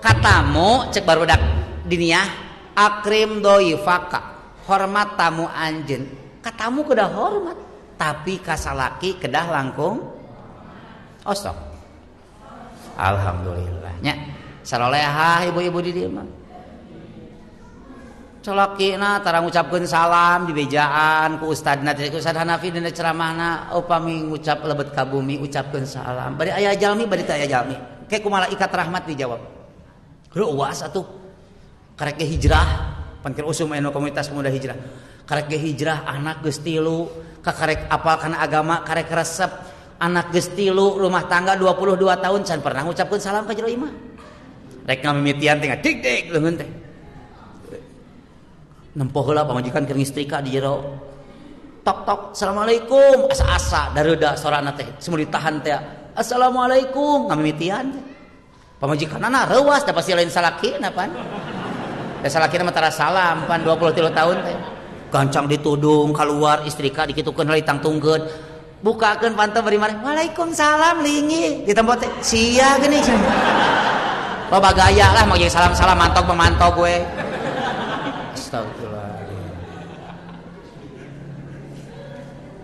Speaker 2: katamu cek barudak diniah akrim doifaka, hormat tamu anjeun. Katamu kedah hormat, tapi kasalaki kedah langkung osok. Alhamdulillah nya. Sarolehah ibu-ibu di dieu mah. Salakina tara ngucapkeun salam di bejaan ku ustadna teh ku Ustad Hanafi dina ceramahna upami ngucap lebet ka bumi ucapkeun salam. Bari aya jalmi bari teu aya jalmi. Ke ku malaikat rahmat dijawab. Reuwas atuh. Karek ge hijrah, pan keur usum anu komunitas pemuda hijrah. Karek ge hijrah anak geus 3, kakarek apal kana agama, karek resep. Anak geus 3, rumah tangga 22 tahun can pernah ngucapkeun salam ka jero imah. Rek ngamimitian teh ngadik-dik leungeun teh. Nempo heula pamajikan keur ngistrika di jero. Tok tok, assalamualaikum, asa-asa dareuda sorana teh, semua ditahan teh. Assalamualaikum, ngamimitian teh. Pamajikanana reuwas da pasti lain salakina pan. Da salakina mah tara salam pan 23 tahun teh. Gancang ditudung keluar istri ka dikitukeun heula ditangtungkeun. Bukakeun panto bari mareh. Waalaikumsalam lingi. Ditempo teh sia geuning. Loba gaya lah mau jadi salam-salam mantog memantog gue. Astagfirullah.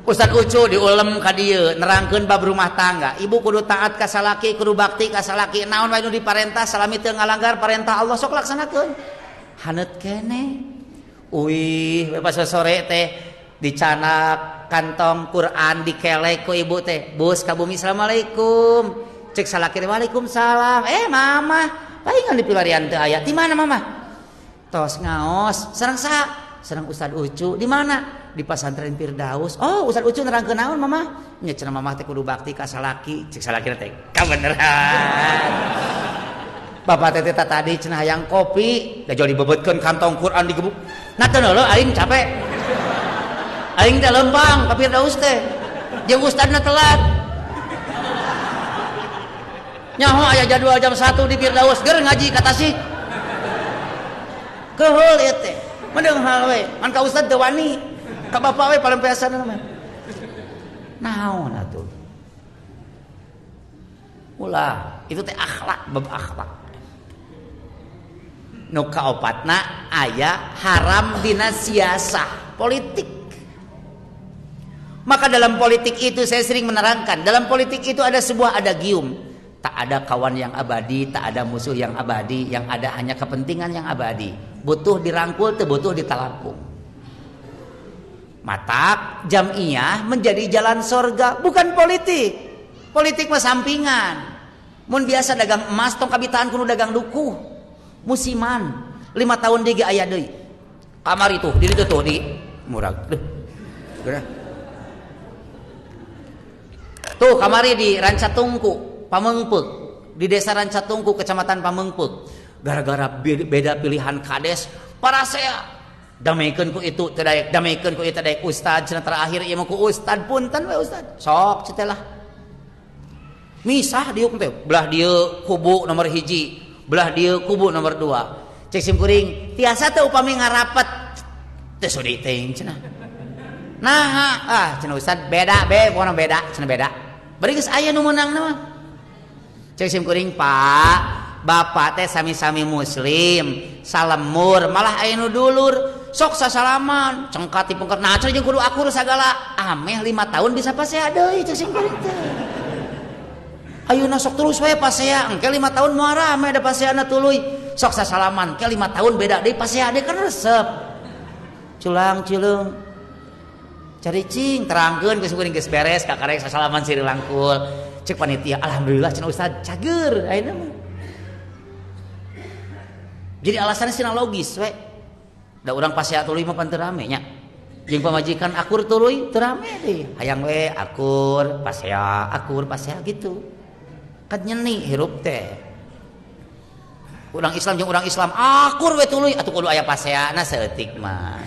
Speaker 2: Ustaz Ucu diulem ka dieu nerangkeun bab rumah tangga. Ibu kudu taat ka salaki, kudu bakti ka salaki. Naon wae nu diparentah salami teu ngalanggar parentah Allah sok laksanakeun. Haneut keneh. Uih, we pas sore teh dicanak kantong Quran dikelek ku ibu teh. Bus ka bumi assalamualaikum. Cek salaki teh waalaikumsalam. Mama, palingan di pilarian teu aya. Di mana mama? Tos ngaos. Sareng saha? Sareng Ustaz Ucu. Di mana? Di pesantren Firdaus. Oh, Ustaz Ucu nerangkeun naon mama? Nya cenah mama teh kudu bakti ka salaki. Cek salaki teh kabeneran. Bapak teh tadi cenah hayang kopi, da jauh dibebetkeun kantong Quran digebuk. Nah teu leuh aing capek. Aing teh lempang ka Firdaus teh. Jeung ustadna telat. Nyaho aya jadwal jam 1 di Firdaus, ger ngaji ka Tasik. Keheul ieu teh. Mendeng hal we, ngan ka ustad teu wani. Ka bapak we palempeasan mah. Naon atuh? Ulah, itu teh akhlak, bab akhlak. Nu kaopatna aya haram dina siasah politik. Maka dalam politik itu saya sering menerangkan, dalam politik itu ada sebuah adagium. Tak ada kawan yang abadi, tak ada musuh yang abadi, yang ada hanya kepentingan yang abadi. Butuh dirangkul, teu butuh ditalangkung. Matak jamiah menjadi jalan sorga, bukan politik. Politik mah sampingan. Mun biasa dagang emas tong kabitaan kudu dagang dukuh. Musiman 5 tahun deui ge aya deui. Kamari tuh, di ditu tuh di murag. Duh. Geura. Tuh kamari di Rancatungku, Pamengpeuk. Di desa Rancatungku, Kecamatan Pamengpeuk. Gara-gara beda pilihan kades, para saya damekeun ku itu teu daek, damekeun ku itu daek. Ustad cenah terakhir ieu mah ku ustad punten we ustad. Sok ceu teh lah. Misah diuk teh, belah dieu kubu nomor 1, belah dieu kubu nomor 2. Cek sim kuring, tiasa teh upami ngarapet. Teu sudi teuing cenah. Nah, ah cenah ustad beda be, pokona beda, cenah beda. Bari geus aya nu meunang mah. Cek sim kuring, Pak, bapak teh sami-sami muslim, salemur, malah aya nu dulur. Sok sasalaman, cengkat di pengker. Nah, cenah jeung kudu akur sagala. Ameh 5 tahun bisa pasea deui cek sim kuring teh. Ayeuna sok terus we pasea, engke 5 tahun moal rame da paseana tuluy. Sok sasalaman, engke 5 tahun beda deui pasea deui kan resep. Culang cileung. Cari cing terangkeun geus kuring geus beres kakarek sasalaman siri langkul. Cek panitia, alhamdulillah cenah ustad cager ayeuna mah. Jadi alasannya sina logis we. Da urang pasea tuluy mah pan teu rame nya. Jeung pamajikan akur tuluy teu rame deui. Hayang we akur pasea, akur pasea gitu. Kan nyeni hirup teh. Urang Islam jeung urang Islam akur we tuluy atuh kudu aya paseana saeutik mah.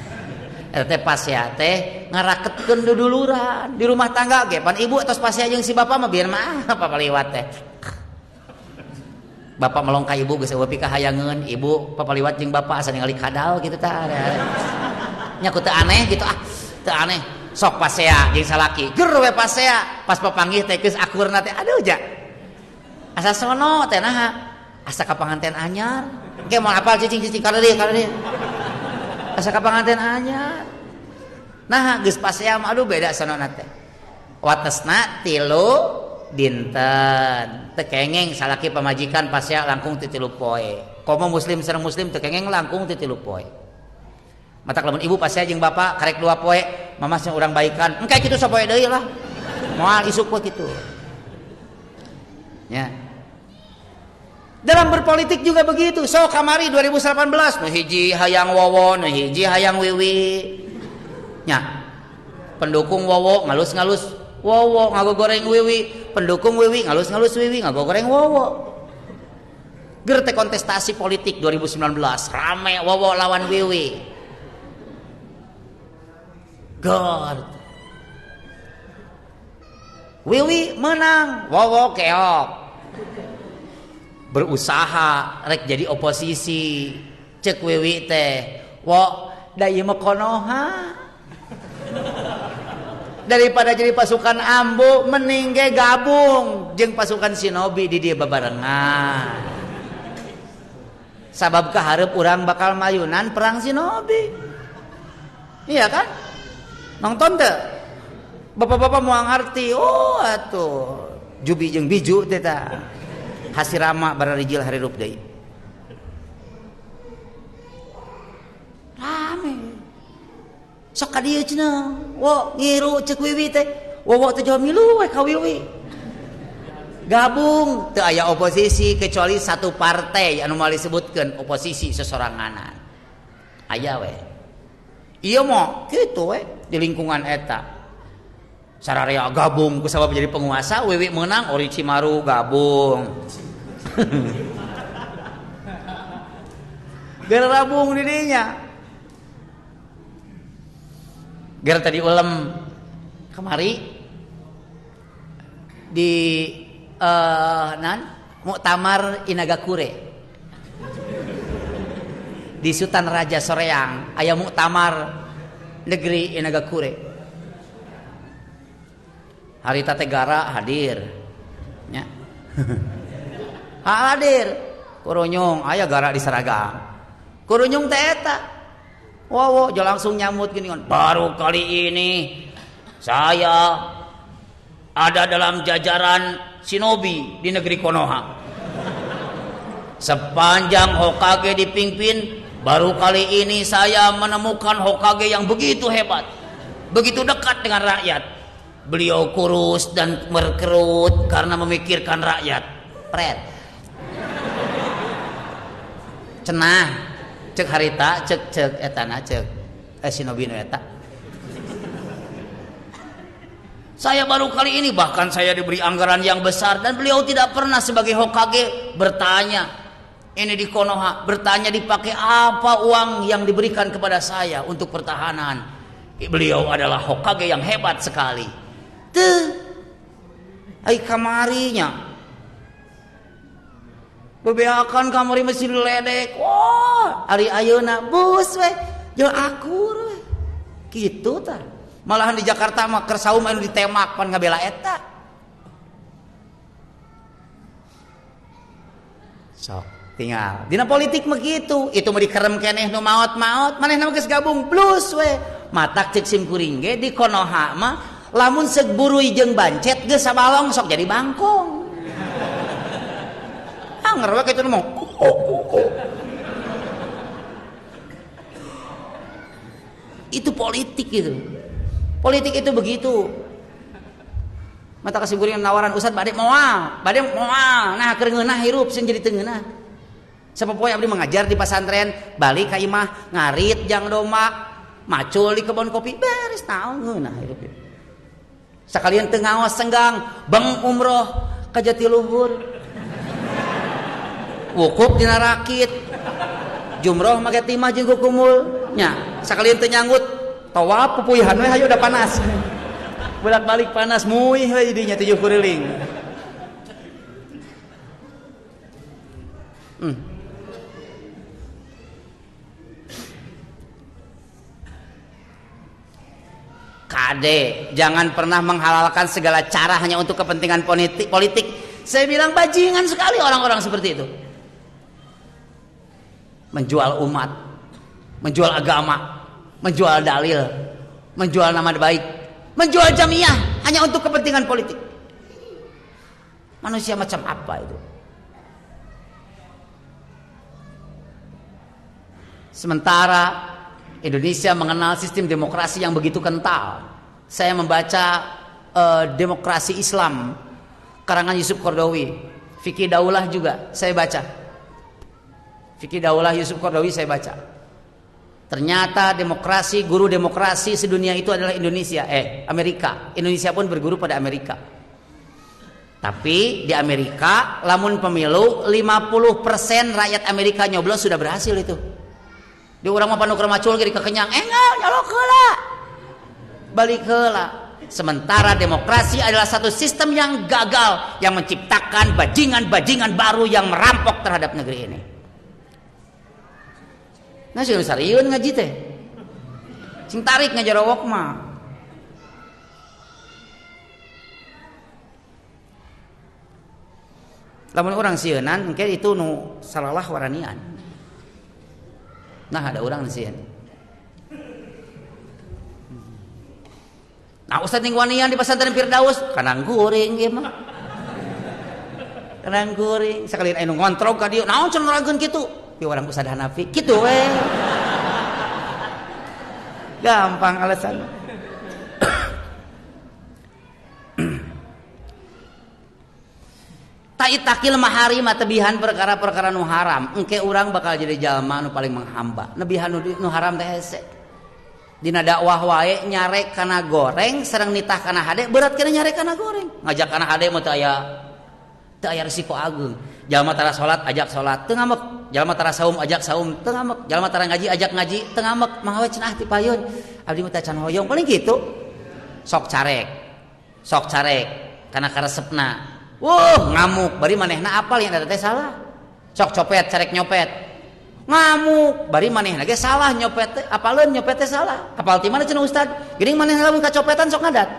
Speaker 2: Eta teh pasea teh ngaraketkeun duduluran di rumah tangga ge pan ibu atos pasea jeung si bapak mah biar mah apa paliwat teh. Bapak melong ka ibu geus eueuh pikahayangeun, ibu papaliwat jeung bapak asa ningali kadal kitu tah. Nya ku teu aneh gitu ah, teu aneh. Sok pasea jeung salaki, ger we pasea, pas papanggih teh geus akurna teh aduh ja. Asa sono teh naha? Asa ka panganten anyar. Engke moal apal cicing-cicing ka dieu ka dieu. Asa ka panganten anyar. Naha geus pasea mah aduh beda sonona teh. Watesna 3 dinten. Teu kengeng salaki pamajikan pasea langkung ti 3 poe. Komo muslim sareng muslim teu kengeng langkung ti 3 poe. Matak lamun ibu pasea jeung bapak karek 2 poe, mamah cenah urang baikan. Engke kitu sapoe deui lah. Moal isuk we kitu. Ya. Dalam berpolitik juga begitu. So kamari 2018 nu hiji hayang Wowo, nu hiji hayang Wiwi. Nya. Pendukung Wowo ngalus-ngalus Wowo ngagogoreng Wiwi, pendukung Wiwi ngalus-ngalus Wiwi ngagogoreng Wowo. Ger teh kontestasi politik 2019 rame Wowo lawan Wiwi. Ger. Wiwi menang, Wowo keok. Berusaha rek jadi oposisi. Cek Wiwi teh, "Wo, Da ieu mah Konoha. Daripada jadi pasukan ambu mending ge gabung jeung pasukan shinobi di dieu babarengan. Sabab kahareup urang bakal mayunan perang shinobi. Iya kan? Nonton teu? Bapak-bapak moal ngarti. Oh atuh jubi jeung biju teh tah. Hasirama bararijil harirup deui. Rame. Sok ka dieu cenah. Wo ngiru ceuk wiwi teh. Wowo teh jauh milu we ka wiwi. Gabung teu aya oposisi kecuali satu partai anu moal disebutkeun oposisi sesoranganan. Aya we. Ieu mah kitu we di lingkungan eta. Sararea gabung ku sabab jadi penguasa, wiwi meunang Orochimaru gabung. Gerabung di dinya. Ger tadi ulem kemari di nan Muktamar Inagakure di Sultan Raja Soreang aya Muktamar Negeri Inagakure. Harita Tegara hadir nya. Hadir kurunyung aya gara di seragam. Kurunyung teh eta. Wow, wow, langsung nyamut gini kan. Baru kali ini saya ada dalam jajaran shinobi di negeri Konoha. Sepanjang Hokage dipimpin, baru kali ini saya menemukan Hokage yang begitu hebat, begitu dekat dengan rakyat. Beliau kurus dan berkerut karena memikirkan rakyat. Pret. Cenah. Cek harita, cek cek etana cek shinobi nu eta. Saya baru kali ini bahkan saya diberi anggaran yang besar dan beliau tidak pernah sebagai Hokage bertanya. Ini di Konoha bertanya dipakai apa uang yang diberikan kepada saya untuk pertahanan. Beliau adalah Hokage yang hebat sekali. Teu ai kamarinya. Bebeakan kamari mesti diledek. Wah, ari ayeuna bus we, jeung akur we. Kitu tah. Malahan di Jakarta mah keur saum anu ditemak pan ngabela eta. Sok tinggal. Dina politik mah kitu, itu mah dikerem keneh nu maot-maot, manehna mah geus gabung plus we. Matak ceuk sim kuring ge di Konoha mah lamun seuk buruy jeung bancet geus sabalong sok jadi bangkong. Anger we kitu mah. Itu politik gitu. Politik itu begitu. Mata kasih guring nawaran ustad bade moal, bade moal. Nah keur ngeunah hirup sieun jadi teu ngeunah. Sapopoe abdi mengajar di pasantren, balik ka imah ngarit jang domba, macul di kebon kopi, beres naon ngeunah hirup. Sakalian teu ngaos senggang, beng umroh ka Jatiluhur. Wukuf dina rakit. Jumroh make timah jeung kukumul nya. Sakalian teu nyanggut tawaf pupuihan we hayu udah panas. Bolak-balik panas muih we jadinya 7 kuriling. Kade, jangan pernah menghalalkan segala cara hanya untuk kepentingan politik. Saya bilang bajingan sekali orang-orang seperti itu. Menjual umat, menjual agama, menjual dalil, menjual nama baik, menjual jamiah hanya untuk kepentingan politik. Manusia macam apa itu? Sementara Indonesia mengenal sistem demokrasi yang begitu kental. Saya membaca Demokrasi Islam karangan Yusuf Qaradawi, Fikih Daulah juga saya baca. Fikih Daulah Yusuf Qaradawi saya baca. Ternyata demokrasi, guru demokrasi sedunia itu adalah Indonesia, Amerika. Indonesia pun berguru pada Amerika. Tapi di Amerika lamun pemilu 50% rakyat Amerika nyoblos sudah berhasil itu. Di urang mah panuker macul ge dikekenyang, enggak nyolok heula. Balik heula. Sementara demokrasi adalah satu sistem yang gagal yang menciptakan bajingan-bajingan baru yang merampok terhadap negeri ini. Nah, sih serius ngaji teh. Sing tarik ngajarowok mah. Lamun urang sieunan engke itu nu salalah waranian. Nah ada urang sieun. Nah ustaz ning wanian di pesantren Firdaus kanang guring ieu mah. Kanang guring sakalian anu ngontrog ka dieu naon cenah nerangkeun kitu? Pi urang Ustaz Hanafi kitu we. Gampang alasan. Ta'itakil maharima tebihan perkara-perkara nu haram. Engke urang bakal jadi jalma nu paling menghamba. Nebihan nu haram teh hese. Dina dakwah wae nyarek kana goreng sareng nitah kana hade berat kana nyarek kana goreng. Ngajak kana hade mah teu aya risiko ageung. Jalma tara salat ajak salat teu ngambek. Jalma tara saum ajak saum teu ngambek. Jalma tara ngaji ajak ngaji teu ngambek. Mangga we cenah ti payun. Abdi mah teh can hoyong paling kitu. Sok carek. Sok carek kana karesepna. Wuh, ngamuk bari manehna apal yang eta teh salah. Sok copet carek nyopet. Ngamuk bari manehna ge salah nyopet teh, apaleun nyopet teh salah. Apal ti mana cenah ustad? Geuning manehna lamun kacopetan sok ngadat.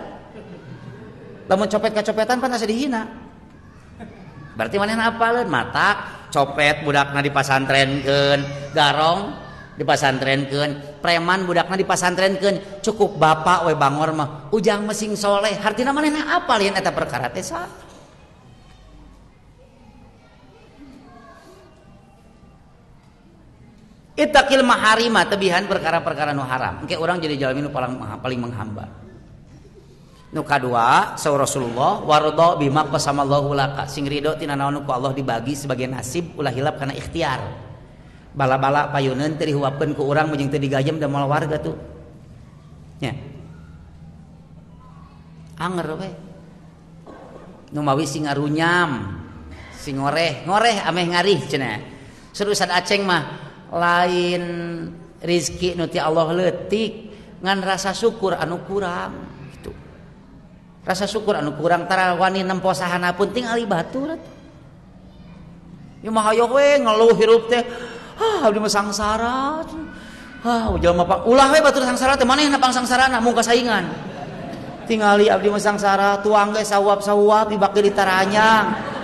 Speaker 2: Lamun copet kacopetan pan asa dihina. Berarti manehna apaleun matak copet budakna dipasantrenkeun, garong dipasantrenkeun, preman budakna dipasantrenkeun, cukup bapak we bangor mah ujang mesing soleh. Hartina manehna apal yen eta perkara teh salah. Ittaqil maharima tebihan perkara-perkara nu haram. Engke urang jadi jalmi nu paling menghamba. Nu kadua, saur Rasulullah warda bima qasamallahu laka. Sing ridho tina naon nu ku Allah dibagi sebagai nasib ulah hilap kana ikhtiar. Bala-bala payuneun teu dihuapkeun ku urang jeung teu digajem da moal warga tuh. Nya. Anger we. Nu mawi sing ngarunyam, sing ngoreh, ngoreh ameh ngarih cenah. Saur Ustaz Aceng mah lain rizki nu ti Allah leutik ngan rasa syukur anu kurang gitu. Rasa syukur anu kurang tara wani nempo sahana pun tingali batur atuh. Ieu mah hayoh we ngeluh hirup teh. Ah abdi mah sangsara. Ah jelema pak ulah we batur sangsara teh manehna pangsangsarana mung kasaingan. Tingali abdi mah sangsara tuang ge sawap-sawap ibak ge ditaranyang.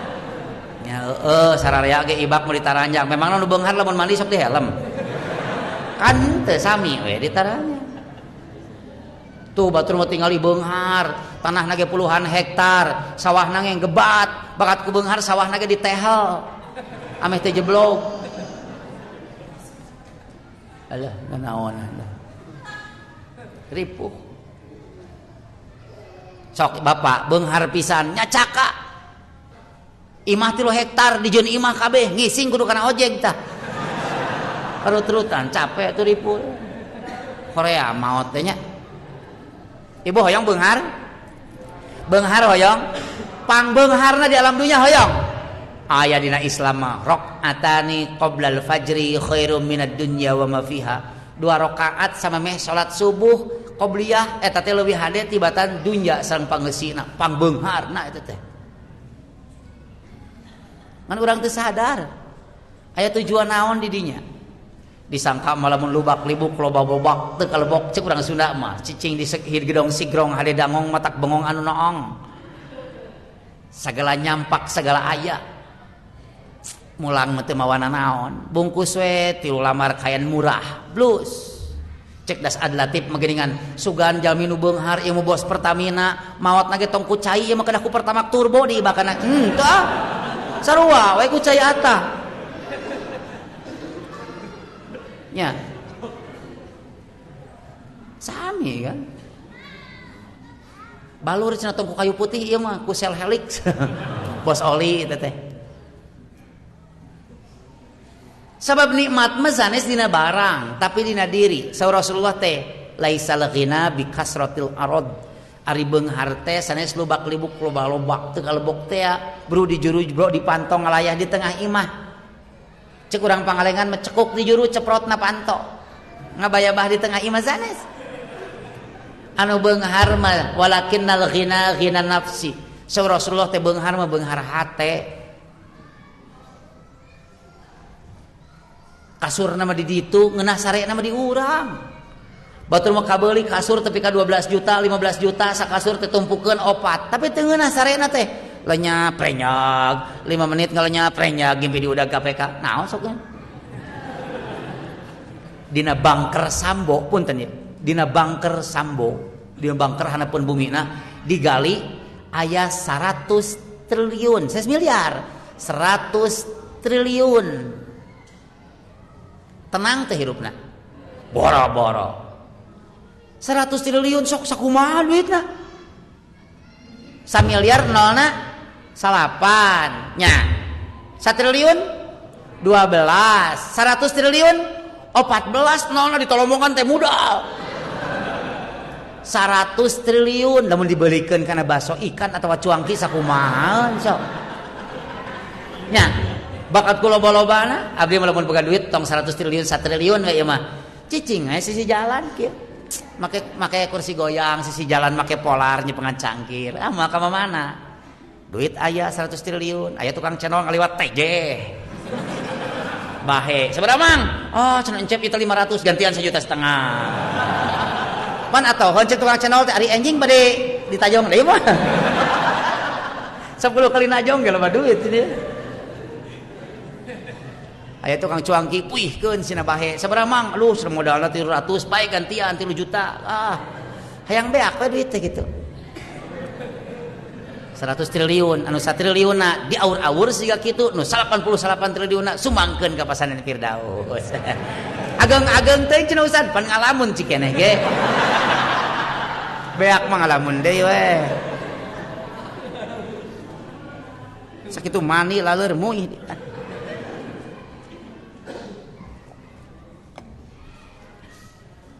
Speaker 2: Ya heeh sararea ge ibak mah ditaranjang. Memangna nu beunghar lamun mandi sok di helm. Kan teu sami we ditaranjang. Tuh batur mah tingali beunghar, tanahna ge puluhan hektar, sawahna ge gebat, bakat ku beunghar sawahna ge ditehel. Ameh teu jeblok. Alah nanaonan lah. Ripuh. Sok bapak beunghar pisan nyacaka. Imah 3 hektar dijeun imah kabeh ngising kudu kana ojek tah. Terus-terusan capek tuh ripuh. Korea maot teh nya. Ibu hoyong beunghar? Beunghar hoyong? Pang beungharna di alam dunya hoyong. Aya dina Islam mah rakaatani qoblal fajri khairum minad dunya wa ma fiha. 2 rakaat sama meh salat subuh qobliyah eta teh leuwih hade tibatan dunya sareng pangeusina, pang beungharna eta teh. Ngan urang teu sadar aya tujuan naon di dinya. Disangka malamun lubak libuk loba bobak teu kalebok cek urang Sunda mah cicing di gedong sigrong hade dangong matak bengong anu noong. Sagala nyampak sagala aya. Mulang mah teu mawana naon. Bungkus we 3 lamar kayan murah. Blus. Cek das adlatif mageningan sugan jalmi nu beunghar ieu bos Pertamina maot na ge tong ku cai ieu mah kedah ku Pertamax turbo diibakana. Teu ah. Sarua we ku cai atah. Nya. Sami kan. Balur cenah tong ku kayu putih ieu mah ku sel helix. Bos oli eta teh. Sabab nikmat mah sanes dina barang, tapi dina diri. Saur Rasulullah teh laisal ghina bi kasratil arad. Ari beunghar teh sanes lubak libuk loba-lobak teu kalebok teh bru di juru bro di pantong ngalayah di tengah imah. Cek urang Pangalengan mah cekuk di juru ceprotna panto. Ngabayabah di tengah imah sanes. Anu beunghar mah walakinnal ghina ghina nafsi. Saur Rasulullah teh beunghar mah beunghar hate. Kasurna mah di ditu, ngeunah sarena mah di urang. Batur mah kabeuli kasur tepi ka 12 juta, 15 juta sakasur teh tumpukeun opat. Tapi teu ngeunah sarena teh. Lenyap renyag, 5 menit ngalenyap renyag ngimpi di udag KPK. Naon sok Dina bangker Sambo punten ya. Dina bangker Sambo, dina bangker hanapun bumina digali aya 100 triliun, 1 miliar, 100 triliun. Tenang teh hirupna. Boro-boro. 100 triliun sok sakumaha duitna? 1 miliar nolna 8 nya. 1 triliun 12, 100 triliun 14 nolna ditolomongan teh modal. 100 triliun lamun dibelikeun kana baso ikan atawa cuangki sakumaha sok. Nya, bakat ku loba-lobana abdi mah lamun boga duit tong 100 triliun 1 triliun we ieu mah. Cicing we sisi jalan kieu. Make kursi goyang sisi jalan make polar nyepengan cangkir. Ah mah ka mana? Duit aya 100 triliun, aya tukang channel ngaliwat TJ. Bahe, sabaraha mang? Oh, cenah encep ieu 500 gantian 1,5 juta. Pan atuh heuncet tukang channel teh ari enjing bade ditajong deui mah. 10 kali najong ge loba duit ini. Aya tukang cuangki puihkeun sina bahe. Sabaraha mang? Aduh, modalna 300, bae gantian 3 juta. Ah, hayang beak we duit teh kitu. 100 triliun, anu 1 triliunna diaur-aur siga kitu, nu 88 triliunna sumbangkeun ka Pesantren Firdaus. Ageng-ageng teuing cenah Ustad, pan ngalamun cik keneh ge. Beak mah ngalamun deui we. Sakitu mani laleur muih.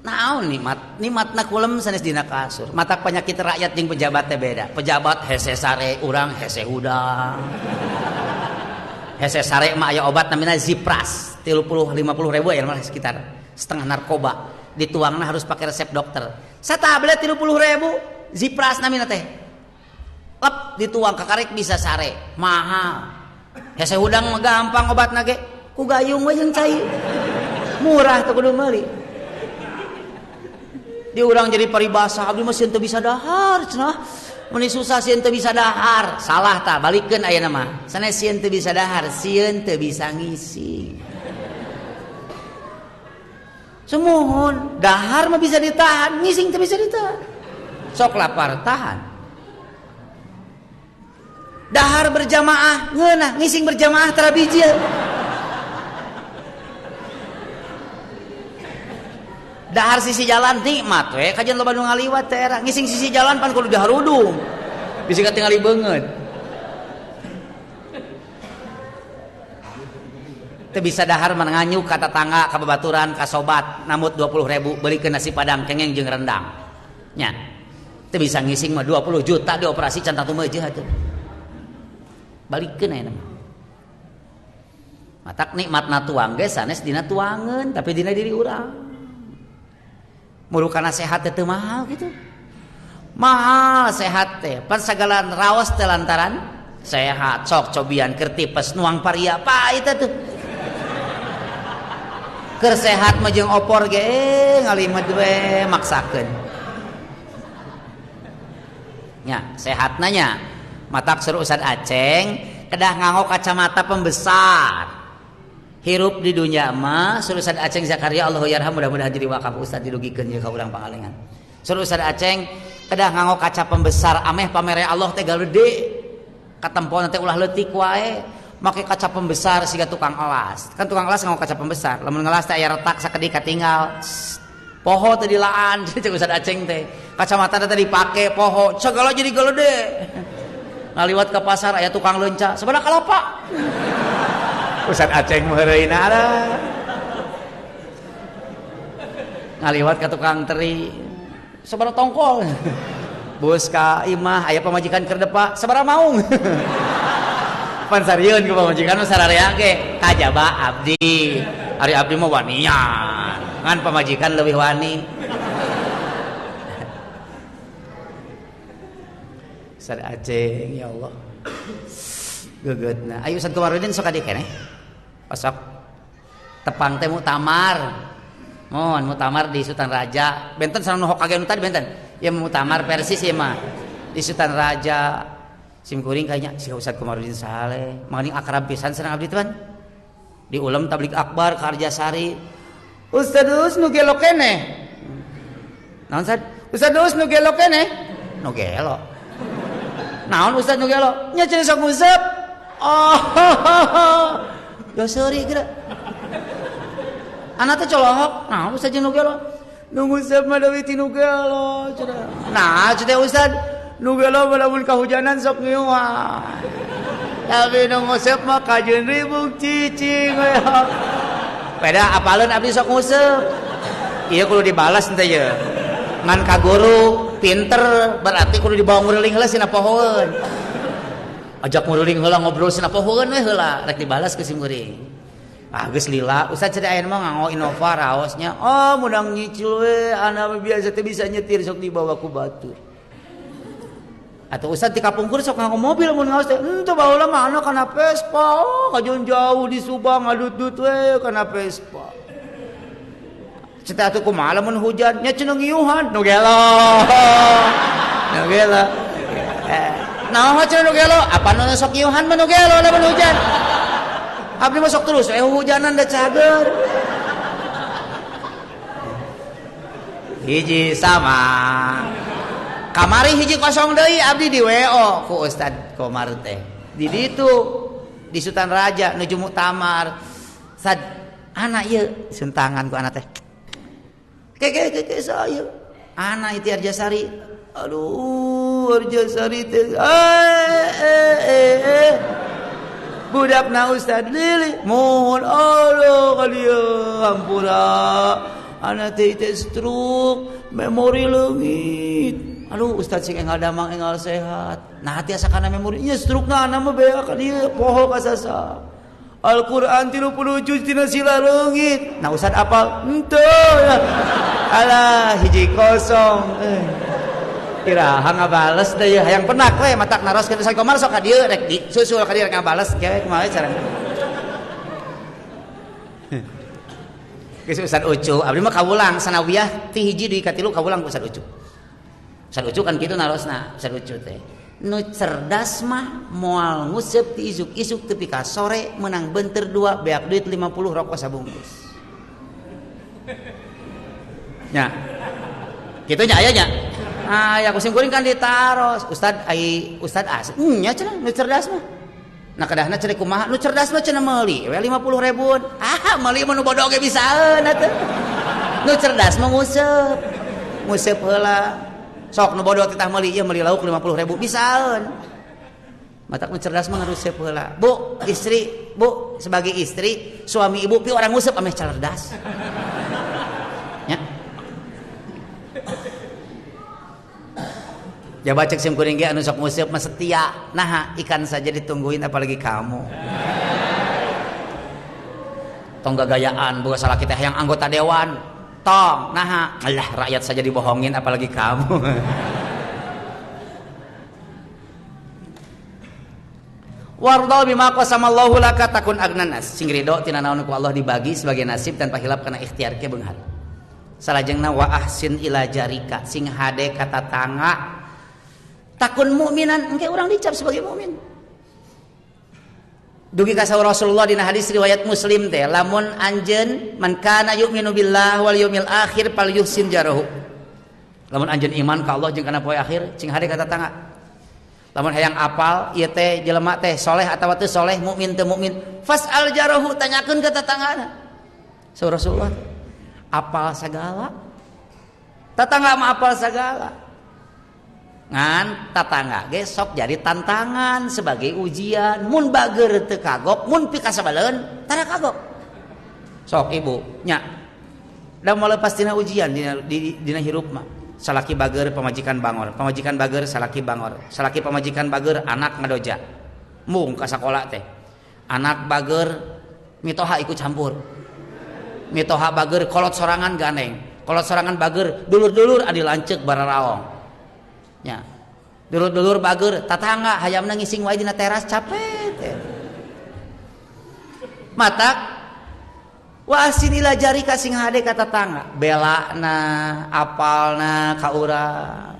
Speaker 2: Naon nikmat, nikmatna kulem sanes dina kasur. Mata penyakit rakyat jeung pejabat teh beda. Pejabat hese sare, urang hese hudang. Hese sare mah aya obat namina Zipras, 30 50 ribu ya mah sekitar setengah narkoba. Dituangna harus pakai resep dokter. Satablet 30 ribu Zipras namina teh. Lep dituang kakarek bisa sare, mahal. Hese hudang mah gampang obatna ge, ku gayung we jeung cai. Murah teu kudu meuli. Di urang jadi paribasa abdi mah sieun teu bisa dahar cenah. Mun susah sieun teu bisa dahar. Salah tah, balikeun ayeuna mah. Sanes sieun teu bisa dahar, sieun teu bisa ngisi. Sumuhun, dahar mah bisa ditahan, ngising teu bisa ditahan. Sok lapar tahan. Dahar berjamaah ngeunah, ngising berjamaah tara bijil. Dahar sisi jalan nikmat we, kajian loba nu ngaliwat teh era. Ngising sisi jalan pan kudu diharudung. Bisi katingali beungeut. Teu bisa dahar mah nganyuk ka tatangga, ka babaturan, ka sobat, namut 20.000 beulikeun nasi padang kengeng jeung rendang. Nya. Teu bisa ngising mah 20 juta dioperasi can tatu meujeuh atuh. Balikeun aya mah. Matak nikmatna tuang ge sanes dina tuangeun, tapi dina diri urang. Murukana sehat teh mahal gitu. Mahal sehat teh. Pan sagala raos teh lantaran sehat. Sok cobian keur tipes nuang paria pahit atuh. Keur sehat mah jeung opor ge ngalimet we maksakeun. Nya, sehatna nya. Matak suruh Ustad Aceng kedah nganggo kacamata pembesar. Hirup di dunia mah suruh Ustad Aceng Zakaria Allahu yarham mudah-mudahan jadi wakaf Ustad dilugikeun jeung ka urang Pangalengan. Suruh Ustad Aceng kedah nganggo kaca pembesar ameh pamere Allah teh galede. Katempona teh ulah leutik wae. Make kaca pembesar siga tukang elas. Kan tukang elas nganggo kaca pembesar. Lamun ngelas teh aya retak sakedik katinggal. Poho teh dilaan cek Ustad Aceng teh. Kacamata teh dipake poho segala jadi galede. Ngaliwat ke pasar aya tukang leunca, sabaraha kalapa? Ustad Aceng meureuna ada. Ngaliwat ka tukang teri, sabaraha tongkol. Bus ka imah aya pamajikan keur depa, sabaraha maung. Pan sarieun ku pamajikan mah sararea ge, kajaba abdi. Ari abdi mah wanian, ngan pamajikan leuwih wani. Ustad Aceng ya Allah. Gegeutna. Ayo Ustad Komarudin sok ka dieu keneh. Osok tepang teh muktamar. Mohon muktamar di Sultan Raja. Benten sareng nu Hokage nu tadi benten. Ya muktamar persis ieu mah. Di Sultan Raja. Sim kuring kayaknya si Ustaz Komarudin Saleh. Mangning akrab pisan sareng abdi teh. Di ulem tablik akbar ka Arjasari. Ustaz Uus nu gelo keneh. Naon Ustaz? Ustaz Uus nu gelo keneh. Nu gelo. Naon Ustaz nu gelo? Nya cenah sok nguseup. Oh. Yo seuri geura. Anak teh colohok. Naon Ustaz jeung nu gelo? Nu nguseup mah deui ti nu gelo cenah. Nah, cenah Ustaz nu gelo mah lamun kahujanan sok ngiuhan. Tapi nu nguseup mah kajeun ribuk cicing we. Peda apaleun abdi sok nguseup. Ieu kudu dibalas teh ye. Ngan ka guru pinter berarti kudu dibawa nguriling heula sina pohoeun. Ajak nguriling heula ngobrol sina pohoeun we heula rek dibalas ku sim kuring. Ah geus lila Ustaz cenah aya mah nganggo Innova raosnya. Oh mudang nyicil we ana biasa teh bisa nyetir sok dibawa ku batur. Atau Ustaz di kapungkur sok nganggo mobil mun ngaos teh henteu baheula mah ana kana Vespa. Oh kajeun jauh di Subang ngadut-dut we kana Vespa. Cita atuh kumaha lamun hujan nya cenah ngiuhan nu gelo. Nu gelo. Naon cenah nu gelo? Apa nu sok ngiuhan mah nu gelo lamun hujan. Abdi mah sok terus hujanan da cager. Hiji sama. Kamari hiji kosong deui abdi di WO ku Ustad Komar teh. Di ditu di Sultan Raja nuju muktamar. Sad anak ieu suntangan ku anak teh. Keke saya anak itu Arjasari. Aduh Arjasari teh budakna Ustad Lili mohon Allah ka dieu hampura anak teh teh stroke memori leungit. Aduh Ustad sing enggal damang enggal sehat. Nah tiasa kana memori nya stroke na anak mah bea ka dieu poho kasasa. Al-Quran 30 juz tina sila leungit. Nah Ustad apal? Henteu. Alah hiji kosong. Iraha ngabales deui hayang penak we matak naroskeun Ustad Komar sok ka dieu rek disusul ka dieu rek ngabales kewe kumaha carana. Geus Ustad Ucu, abdi mah kawulang sanawiyah ti hiji deui ka tilu kawulang ku Ustad Ucu. Ustad Ucu kan kitu narosna Ustad Ucu teh. Nu cerdas mah moal nguseup ti isuk-isuk tepi ka sore menang benter 2 beak duit 50 rokok sabungkus. Nya. Kitu nya aya nya. Ah ya kusim kuring kan ditaros. Ustad ai Ustad as. Nya cenah nu cerdas mah. Nah kedahna cenah kumaha nu cerdas mah cenah meuli we 50 ribuan. Ah meuli mah nu bodoh ge bisaeun atuh. Nu cerdas mah nguseup. Nguseup heula. Sok nu bodoh titah meuli ieu meuli lauk 50 ribu bisaeun. Matak nu cerdas mah nguseup heula. Bu, istri, Bu, sebagai istri, suami ibu pi orang nguseup ameh cerdas. Nya. Jaba cek sim kuring ge anu sok nguseup mah setia. Naha ikan saja ditungguin apalagi kamu. Tong gagayaan boga salah kita yang anggota dewan. Tong, naha, alah rakyat saja dibohongin apalagi kamu. Warda bima qasamallahu laka takun agnanas. Sing ridho tina naon ku Allah dibagi sebagai nasib tanpa hilap kana ikhtiar ke beunghar. Salajengna wa ahsin ila jarika, sing hade ka tatangga. Takun mukminan, engke urang dicap sebagai mukmin. Dugi ka saur Rasulullah dina hadis riwayat Muslim teh, lamun anjeun man kana yu'minu billah wal yaumil akhir falyuhsin jarahu. Lamun anjeun iman ka Allah jeung kana poe akhir, cing hade ka tatangga. Lamun hayang apal ieu teh jelema teh soleh atawa teu soleh, mukmin teu mukmin, fasal jarahu, tanyakeun ka tatanggana. Saur Rasulullah apal sagala. Tatangga mah apal sagala. Ngan tatangga ge sok jadi tantangan sebagai ujian. Mun bager teu kagok, mun pikasabaleun tara kagok. Sok ibu nya da moal lepas tina ujian dina hirup mah. Salaki bager pamajikan bangor, pamajikan bager salaki bangor, salaki pamajikan bager anak ngadoja. Mung ka sakola teh. Anak bager mitoha ikut campur. Mitoha bager kolot sorangan gandeng, kolot sorangan bager dulur-dulur adi lanceuk bararaong. Nya. Dulur-dulur bager tatangga hayamna ngising wae dina teras capek teh. Matak Wa ahsin ila jarika sing hade ka tatangga, belana apalna ka urang.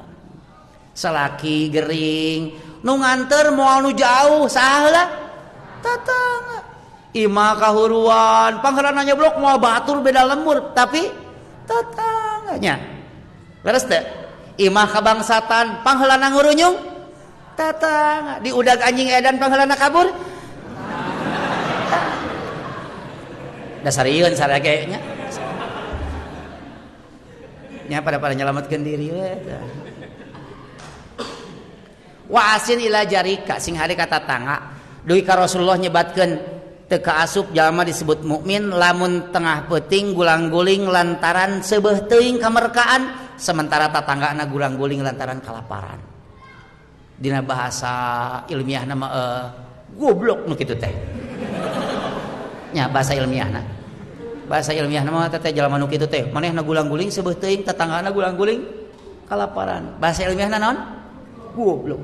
Speaker 2: Salaki gering nu nganter moal nu jauh saha heula? Tatangga. Imah kahuruan pangheulana nyeblok moal batur beda lembur tapi tatangganya. Leres teu? Imah kabangsatan pangheulana ngurunyung tatangga. Diudag anjing edan pangheulana kabur. Dasarieun sarage nya. Nya pada nyelametkeun diri we. Wa asin ila jarika sing hade ka tatangga. Dugi ka Rasulullah nyebatkeun teu kaasup jalma disebut mukmin lamun tengah peuting gulang-guling lantaran seubeuh teuing kamerkaan sementara tatanggana gulang-guling lantaran kalaparan. Dina bahasa ilmiahna mah goblok nu kitu teh. Nya bahasa ilmiahna. Bahasa ilmiahna mah teh jalma nu kitu teh manehna gulang-guling seubeuh teuing tatanggana gulang-guling kalaparan. Bahasa ilmiahna naon? Goblok.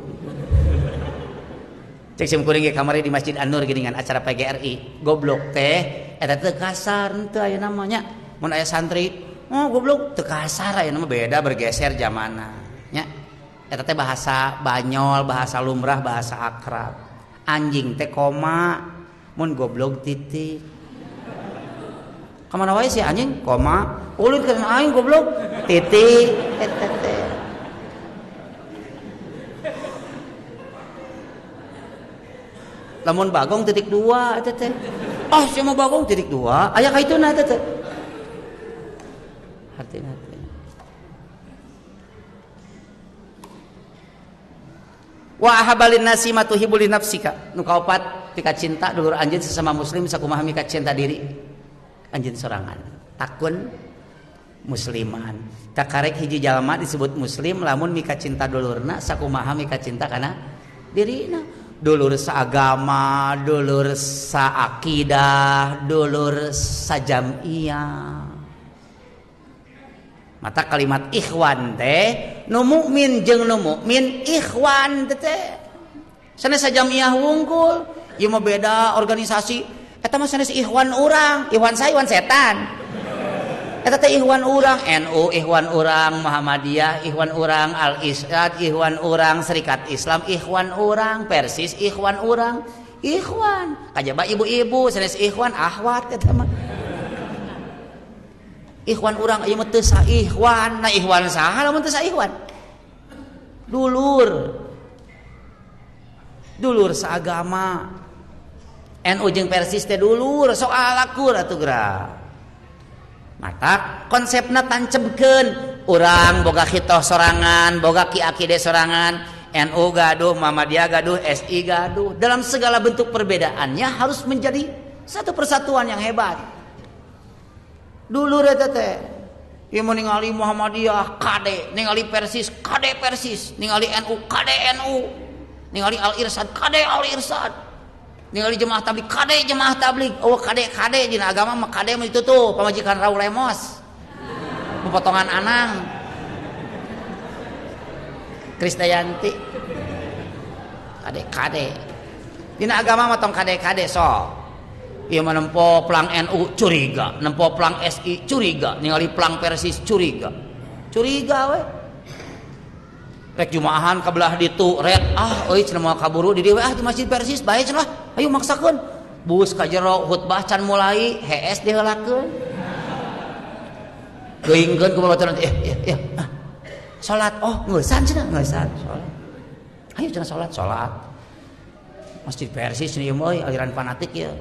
Speaker 2: Cek sim kuring ge kamari di Masjid An-Nur geuningan acara PGRI. Goblok teh eta teu kasar henteu aya namanya. Mun aya santri, oh goblok teu kasar aya nama beda bergeser zamanna nya. Eta teh bahasa banyol, bahasa lumrah, bahasa akrab. Anjing teh koma, mun goblok titik. Kamana wae si anjing koma, ulun keur aing goblok titik eta teh. Lamun bagong titik dua eta teh. Oh, sia mah bagong titik dua, aya kaituna eta teh. Hartina teh. Wa ahabalin nasi ma tuhibbu li nafsika. Nu kaopat pika cinta dulur anjeun sesama muslim sakumaha mika cinta diri anjeun sorangan. Takun musliman. Kakarek hiji jalma disebut muslim lamun mika cinta dulurna sakumaha mika cinta kana dirina. Dulur saagama, dulur saakidah, dulur sajamiyah. Mata kalimat ikhwan teh nu mukmin jeung nu mukmin ikhwan teh. Sanes sajamiyah wungkul, ieu mah beda organisasi. Eta mah sanes ikhwan urang, ikhwan saya ikhwan setan. Eta teh ikhwan urang, NU ikhwan urang, Muhammadiyah ikhwan urang, Al-Isyad ikhwan urang, Serikat Islam ikhwan urang, Persis ikhwan urang, ikhwan. Kajaba ibu-ibu sanes ikhwan ahwat eta mah. Ikhwan urang ieu mah teu saikhwan, nah ikhwan saha lamun teu saikhwan? Dulur. Dulur saagama. NU jeung Persis teh dulur, sok alakur atuh geura. Mata konsepna tancebkeun urang boga khitoh sorangan, boga ki akide sorangan, NU gaduh, Muhammadiyah gaduh, SI gaduh. Dalam segala bentuk perbedaannya harus menjadi satu persatuan yang hebat. Dulur eta teh, ieu mah ningali Muhammadiyah kade, ningali Persis kade Persis, ningali NU kade NU, ningali Al Irsyad kade Al Irsyad. Ningali jemaah tabligh kade jemaah tabligh. Oh kade kade dina agama mah kade mah itu tuh pamajikan Raul Lemos. Pepotongan Anang. Krisdayanti. Kade kade. Dina agama mah tong kade kade sok. Ieu mah nempo plang NU curiga, nempo plang SI curiga, ningali plang Persis curiga. Curiga we. Rek jumaahan ka belah ditu, red ah euy cenah moal kaburu di dieu we ah di Masjid Persis bae cenah. Ayo maksakeun. Bus ka jero khutbah can mulai hees diheulakeun. Geuingkeun ku babaturan ah. Salat oh ngeusan cenah ngeusan salat. Ayo cenah salat salat. Masjid Persis cenah ieu mah aliran fanatik ya.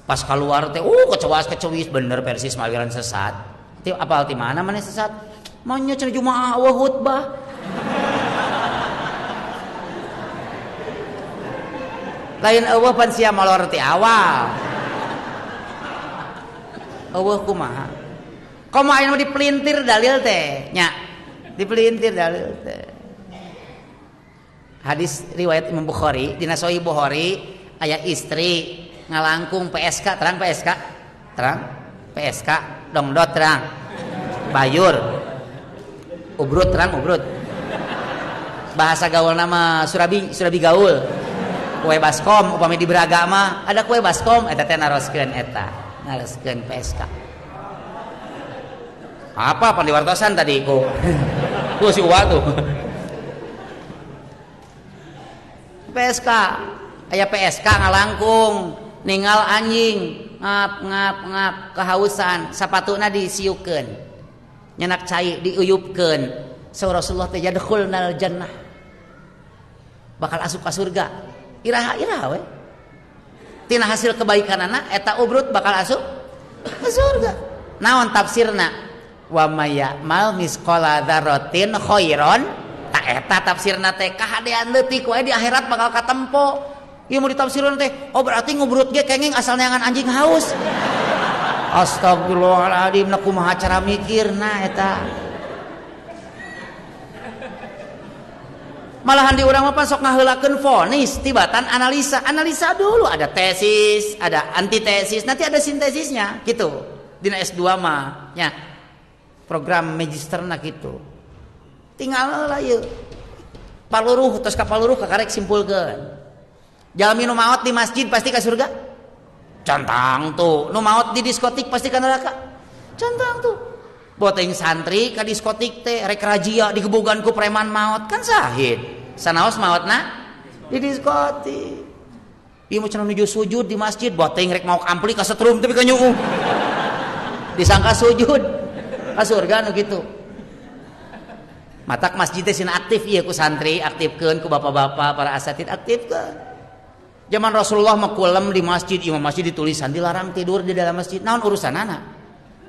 Speaker 2: Pas keluar teh kecewas kecewis bener Persis mah aliran sesat. Teu apal ti mana maneh sesat? Manya cenah jumaah eueuh khutbah. Lain eueuh pan sia molor ti awal. Eueuh kumaha? Komo aya nu dipelintir dalil teh nya. Dipelintir dalil teh. Hadis riwayat Imam Bukhari, dina Sahih Bukhari aya istri ngalangkung PSK, terang PSK? Terang? PSK dongdot terang. Bayur. Ubrut terang ubrut. Bahasa gaul nama surabi, surabi gaul. Kue baskom upami di beragama ada kue baskom eta teh naroskeun eta. Nareskeun PSK. Apa pan diwartosan tadi ku? Ku si Uwa tuh. PSK, aya PSK ngalangkung, ninggal anjing, ngap ngap ngap kehausan, sapatuna disiukeun. Nyenak cai diuyupkeun. Saur Rasulullah teh yadkhulnal jannah. Bakal asup ka surga. Iraha-iraha we. Tina hasil kebaikanana eta ubrut bakal asup ka surga. Naon tafsirna? Wa may ya'mal misqala dzarratin khairan. Ta eta tafsirna teh kahadean leutik wae di akhirat bakal katempo. Ieu mau ditafsirkeun teh, oh berarti ngubrut ge kenging asal neangan anjing haus. Astagfirullahaladzim, na kumaha cara mikirna eta. Malahan di urang mah pan sok ngaheulakeun vonis tibatan analisa. Analisa dulu, ada tesis, ada antitesis, nanti ada sintesisnya gitu. Dina S2 mah nya. Program magisterna gitu. Tinggal lah ieu. Paluruh tos ka paluruh kakarek simpulkeun. Jalmi nu maot di masjid pasti ka surga? Cantang tuh. Nu maot di diskotik pasti ka neraka? Cantang tuh. Boteng santri ka diskotik teh rek razia digebogan ku preman maot kan sahid. Sanaos maotna di diskotik. Ieu mah cenah nuju sujud di masjid, boteng rek maok ampli ka setrum tapi ka nyuuh. Disangka sujud ka surga nu kitu. Matak masjid teh sina aktif ieu ku santri, aktifkeun ku bapak-bapak, para asatid aktifkeun. Zaman Rasulullah mah kulem di masjid, imam masjid ditulisan dilarang tidur di dalam masjid. Naon urusanana?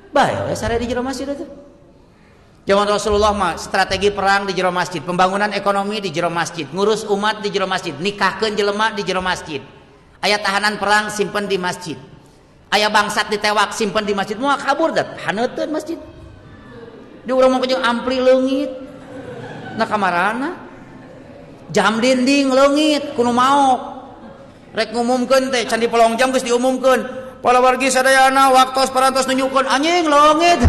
Speaker 2: Bae we sare di jero masjid itu. Zaman Rasulullah mah strategi perang di jero masjid, pembangunan ekonomi di jero masjid, ngurus umat di jero masjid, nikahkeun jelema di jero masjid. Aya tahanan perang simpen di masjid. Aya bangsat ditewak simpen di masjid, moal kabur dat haneuteun masjid. Di urang mah jeung ampli leungit. Na kamarana? Jam dinding leungit kudu maok. Rek ngumumkeun teh can dipelong jam geus diumumkeun. Para wargi sadayana waktos parantos nunjukkeun anjing leungit.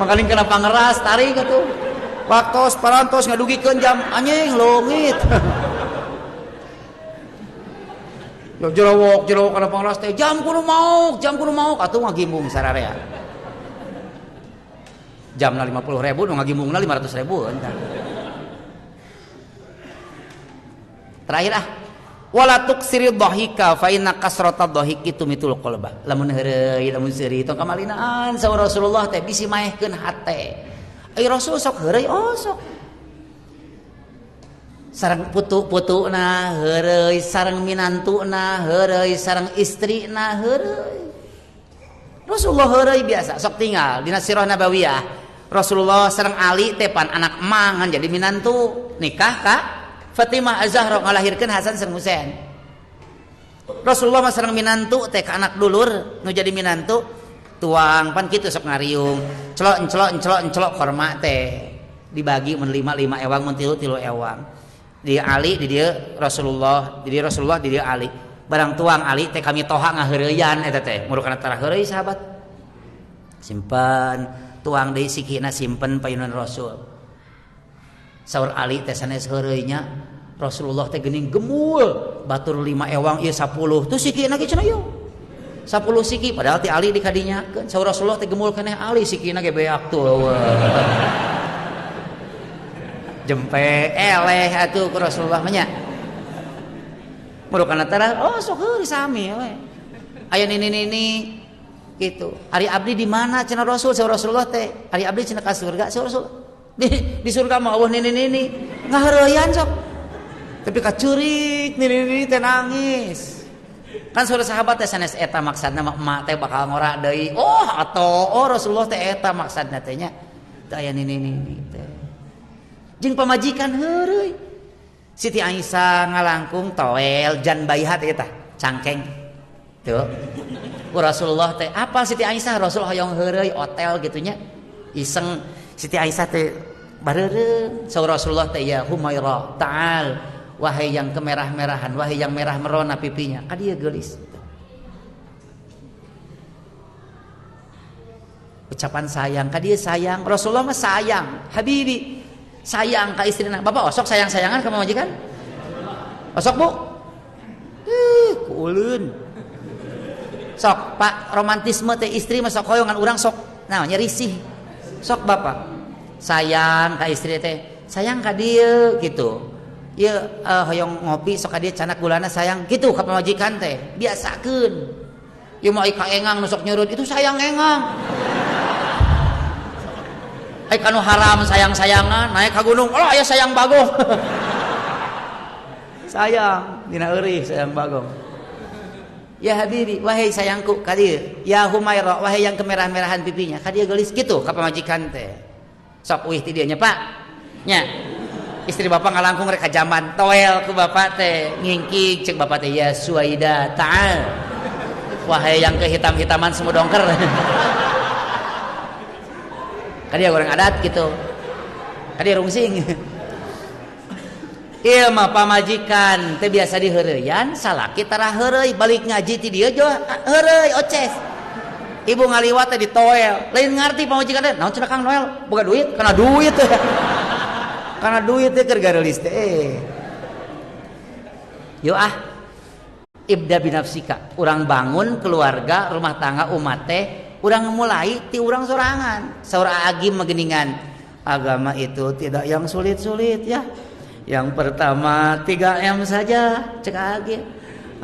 Speaker 2: Makaling kana pangeras tarik atuh. Waktos parantos ngadugikeun jam anjing leungit. Yo jerowok jerowok kana pangeras teh jam kudu maok, jam kudu maok atuh ngagimbung sararea. Jamna 50.000 nu ngagimbungna 500.000 entah. Terakhir ah. Wala tuksiri dhahika fa inna kasrata dhahiki tumitul qalba. Lamun heureuy, lamun seuri tong kamalinaan saur Rasulullah teh bisi maehkeun hate. Ai Rasul sok heureuy, oh sok. Sareng putu-putuna heureuy, sareng minantuna heureuy, sareng istrina heureuy. Rasulullah heureuy biasa sok tinggal dina sirah nabawiyah. Rasulullah sareng Ali teh pan anak emangan jadi minantu, nikah ka Fatimah Az-Zahra ngalahirkeun Hasan sareng Husain. Rasulullah mah sareng minantu teh ka anak dulur nu jadi minantu tuang pan kitu sok ngariung, celok celok celok celok korma teh dibagi mun 5 5 ewang mun 3 3 ewang. Di Ali di dieu Rasulullah, di dieu Rasulullah, di dieu Ali. Barang tuang Ali teh kami toha ngaheureyan eta teh, murukana tara heureuy sahabat. Simpen tuang deui sikina simpen payunan Rasul. Saur Ali teh sanes heureuy nya Rasulullah teh geuning gemul batur 5 ewang ieu 10 tuh sikina ge cenah ieu 10 siki padahal ti Ali dikadinyakeun. Saur Rasulullah teh gemul keneh Ali sikina ge beak tuh jempe eleh atuh ku Rasulullah mah nya murukana tara oh sok heureuy sami we aya nini-nini gitu. Ari abdi di mana cenah Rasul? Saur Rasulullah teh ari abdi cenah ka surga. Saur Rasul di surga mah eueuh nini-nini ngaheureuyan sok tapi kacurik nini-nini teh nangis kan saudara sahabat teh sanes eta maksudna mah emak teh bakal ngora deui oh atau oh Rasulullah teh eta maksudna teh nya teu aya nini-nini teh jeung pamajikan heureuy. Siti Aisyah ngalangkung toel jan baihat eta cangkeng tuh ku Rasulullah teh apa Siti Aisyah Rasul hoyong heureuy otel gitu nya iseng Siti Aisyah teh bareureum saur Rasulullah teh ya Humairah ta'al wahai yang kemerah-merahan wahai yang merah merona pipinya ka dieu geulis ucapan sayang ka dieu sayang Rasulullah mah sayang habibi sayang ka istrina. Bapak osok sayang-sayangan ka pamajikan? Osok bu? Kuuleun. Sok Pak, romantisme teh istri mah sok hoyongan urang sok naon nya risih. Sok bapak sayang ka istri teh, sayang ka dieu gitu. Ieu hoyong ngopi sok ka dieu canak gulana sayang gitu ka pamajikan teh, biasakeun. Ieu mah ka engang nu sok nyurut itu sayang engang. Ai kanu haram sayang-sayangan naik ka gunung, oh aya sayang bagong. Sayang dina eurih sayang bagong. Ya habibi, wahai sayangku ka dieu. Ya Humaira, wahai yang kemerah-merahan pipinya, ka dieu geulis kitu ka pamajikan teh. Sok uih ti dieu nya Pak. Nya. Istri bapak ngalangkung rek ka jamban, toel ku bapak teh, ngingkik cek bapak teh ya Suwaida, ta'al. Wahai yang kehitam-hitaman semua dongker. Ka dieu goreng adat gitu. Ka dieu rungsing. Ieu mah pamajikan teh biasa diheureyan, salaki tara heureuy, balik ngaji ti dieu jo heureuy oces. Ibu ngaliwat teh ditoel, lain ngarti pamajikan teh, naon cenah Kang Noel, boga duit, kana duit teh. Kana duit teh keur gareulis teh. Yo ah, ibda binafsika, urang bangun keluarga, rumah tangga umat teh, urang mulai ti urang sorangan. Saur Agim mageningan, agama itu tidak yang sulit-sulit ya. Yang pertama 3M saja, cek Agim.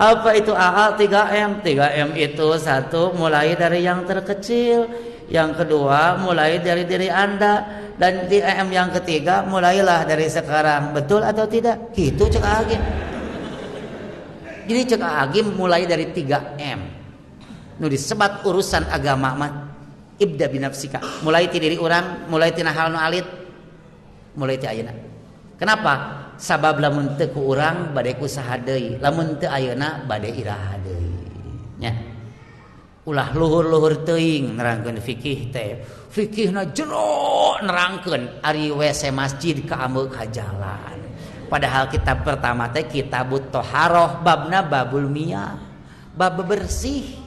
Speaker 2: Apa itu AA 3M? 3M itu satu mulai dari yang terkecil, yang kedua mulai dari diri Anda, dan 3M yang ketiga mulailah dari sekarang. Betul atau tidak? Gitu cek Agim. Jadi cek Agim mulai dari 3M. Nu disebat urusan agama mah ibda binafsika. Mulai ti diri urang, mulai tina hal nu alit, mulai ti ayeuna. Kenapa? Sabab lamun teu ku urang bade ku saha deui, lamun teu ayeuna bade iraha deui. Nya. Ulah luhur-luhur teuing nerangkeun fikih teh. Fikihna jero nerangkeun ari WC masjid ka ameu ka jalan. Padahal kitab pertama teh Kitabut Toharoh, babna babul miyah, bab bersih.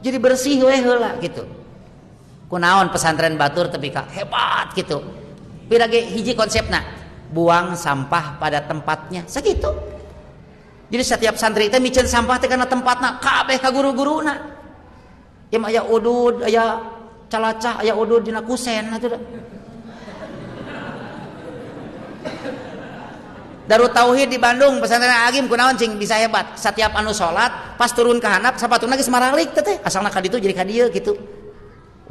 Speaker 2: Jadi bersih we heula gitu. Kunaon pesantren batur tepi ka hebat gitu. Pira ge hiji konsepna, buang sampah pada tempatnya, segitu. Jadi setiap santri teh miceun sampah teh kana tempatna, kabeh ka guru-guruna. Ya mah aya udud, aya calacah, aya udud dina kusen atuh. Darut Tauhid di Bandung, pesantren Agim kunaon cing bisa hebat. Setiap anu salat pas turun ke handap sapatuna geus maralik teh, asalna ka ditu jadi ka dieu gitu.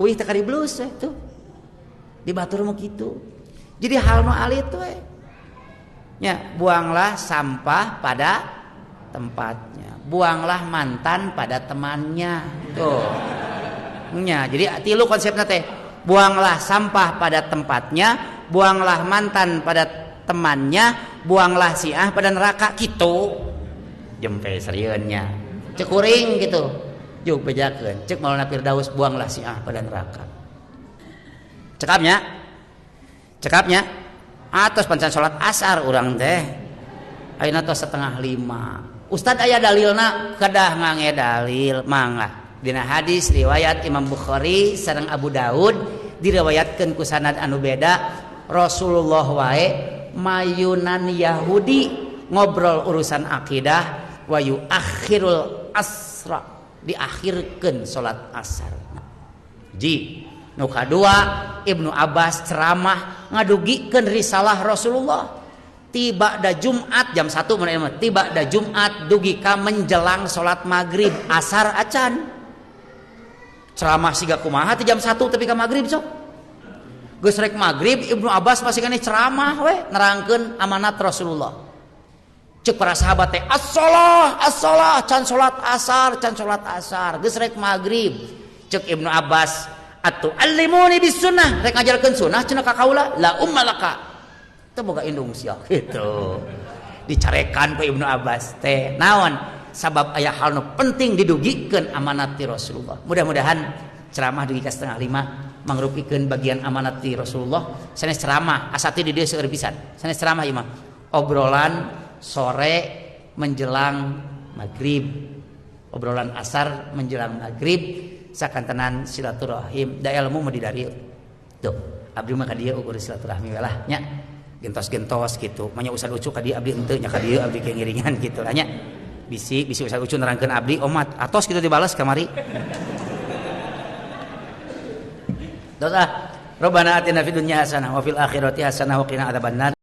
Speaker 2: Uih teh ka di blus tuh. Di batur mah kitu. Jadi hal nu alit we. Ya, buanglah sampah pada tempatnya. Buanglah mantan pada temannya. Tuh. Nya, jadi tilu konsepna teh. Buanglah sampah pada tempatnya, buanglah mantan pada temannya, buanglah siah pada neraka gitu. Jempe serieunnya. Cek kuring gitu. Juk bejakeun. Cek Maulana Firdaus buanglah siah pada neraka. Cekapnya? Cekapnya? Atas pancan salat asar urang teh. Ayeuna tos 4:30. Ustad aya dalilna kedah ngange dalil mangga. Dina hadis riwayat Imam Bukhari sareng Abu Daud diriwayatkeun ku sanad anu beda, Rasulullah wae mayunan Yahudi ngobrol urusan akidah wa yuakhirul asra, diakhirkeun salat asar. Ji nu kadua Ibnu Abbas ceramah ngadugikeun risalah Rasulullah tiba da Jumat jam 1 mun tiba da Jumat dugi ka menjelang salat maghrib asar acan. Ceramah siga kumaha ti jam 1 tepi ka maghrib sok. Geus rek maghrib Ibnu Abbas masih keneh ceramah we nerangkeun amanat Rasulullah. Cek para sahabat teh as-shalah as-shalah can salat asar can salat asar geus rek maghrib. Cek Ibnu Abbas atuh allimuni bis sunnah, rek ngajarkeun sunnah cenah ka kaula la ummalaka. Teu boga indung sia gitu. Dicarekan ku Ibnu Abbas teh naon? Sabab aya hal nu penting didugikeun amanat ti Rasulullah. Mudah-mudahan ceramah dugi ka 4:30 mangrupikeun bagian amanat ti Rasulullah. Sanes ceramah asa ti di dieu seueur pisan. Sanes ceramah ieu mah obrolan sore menjelang maghrib, obrolan asar menjelang maghrib, sakantenan silaturahim. Da ilmu mah di darieu. Tuh, abdi mah ka dieu ukur silaturahmi we lah nya. Gentos-gentos gitu. Manya usah lucu ka dieu abdi henteu nya ka dieu abdi ke ngiringan gitu lah nya. Bisi bisi Ustaz Ucu nerangkeun abdi omat atos kitu dibalas kamari. Terus ah, Rabbana atina fid dunya hasanah wa fil akhirati hasanah wa qina adzabannar.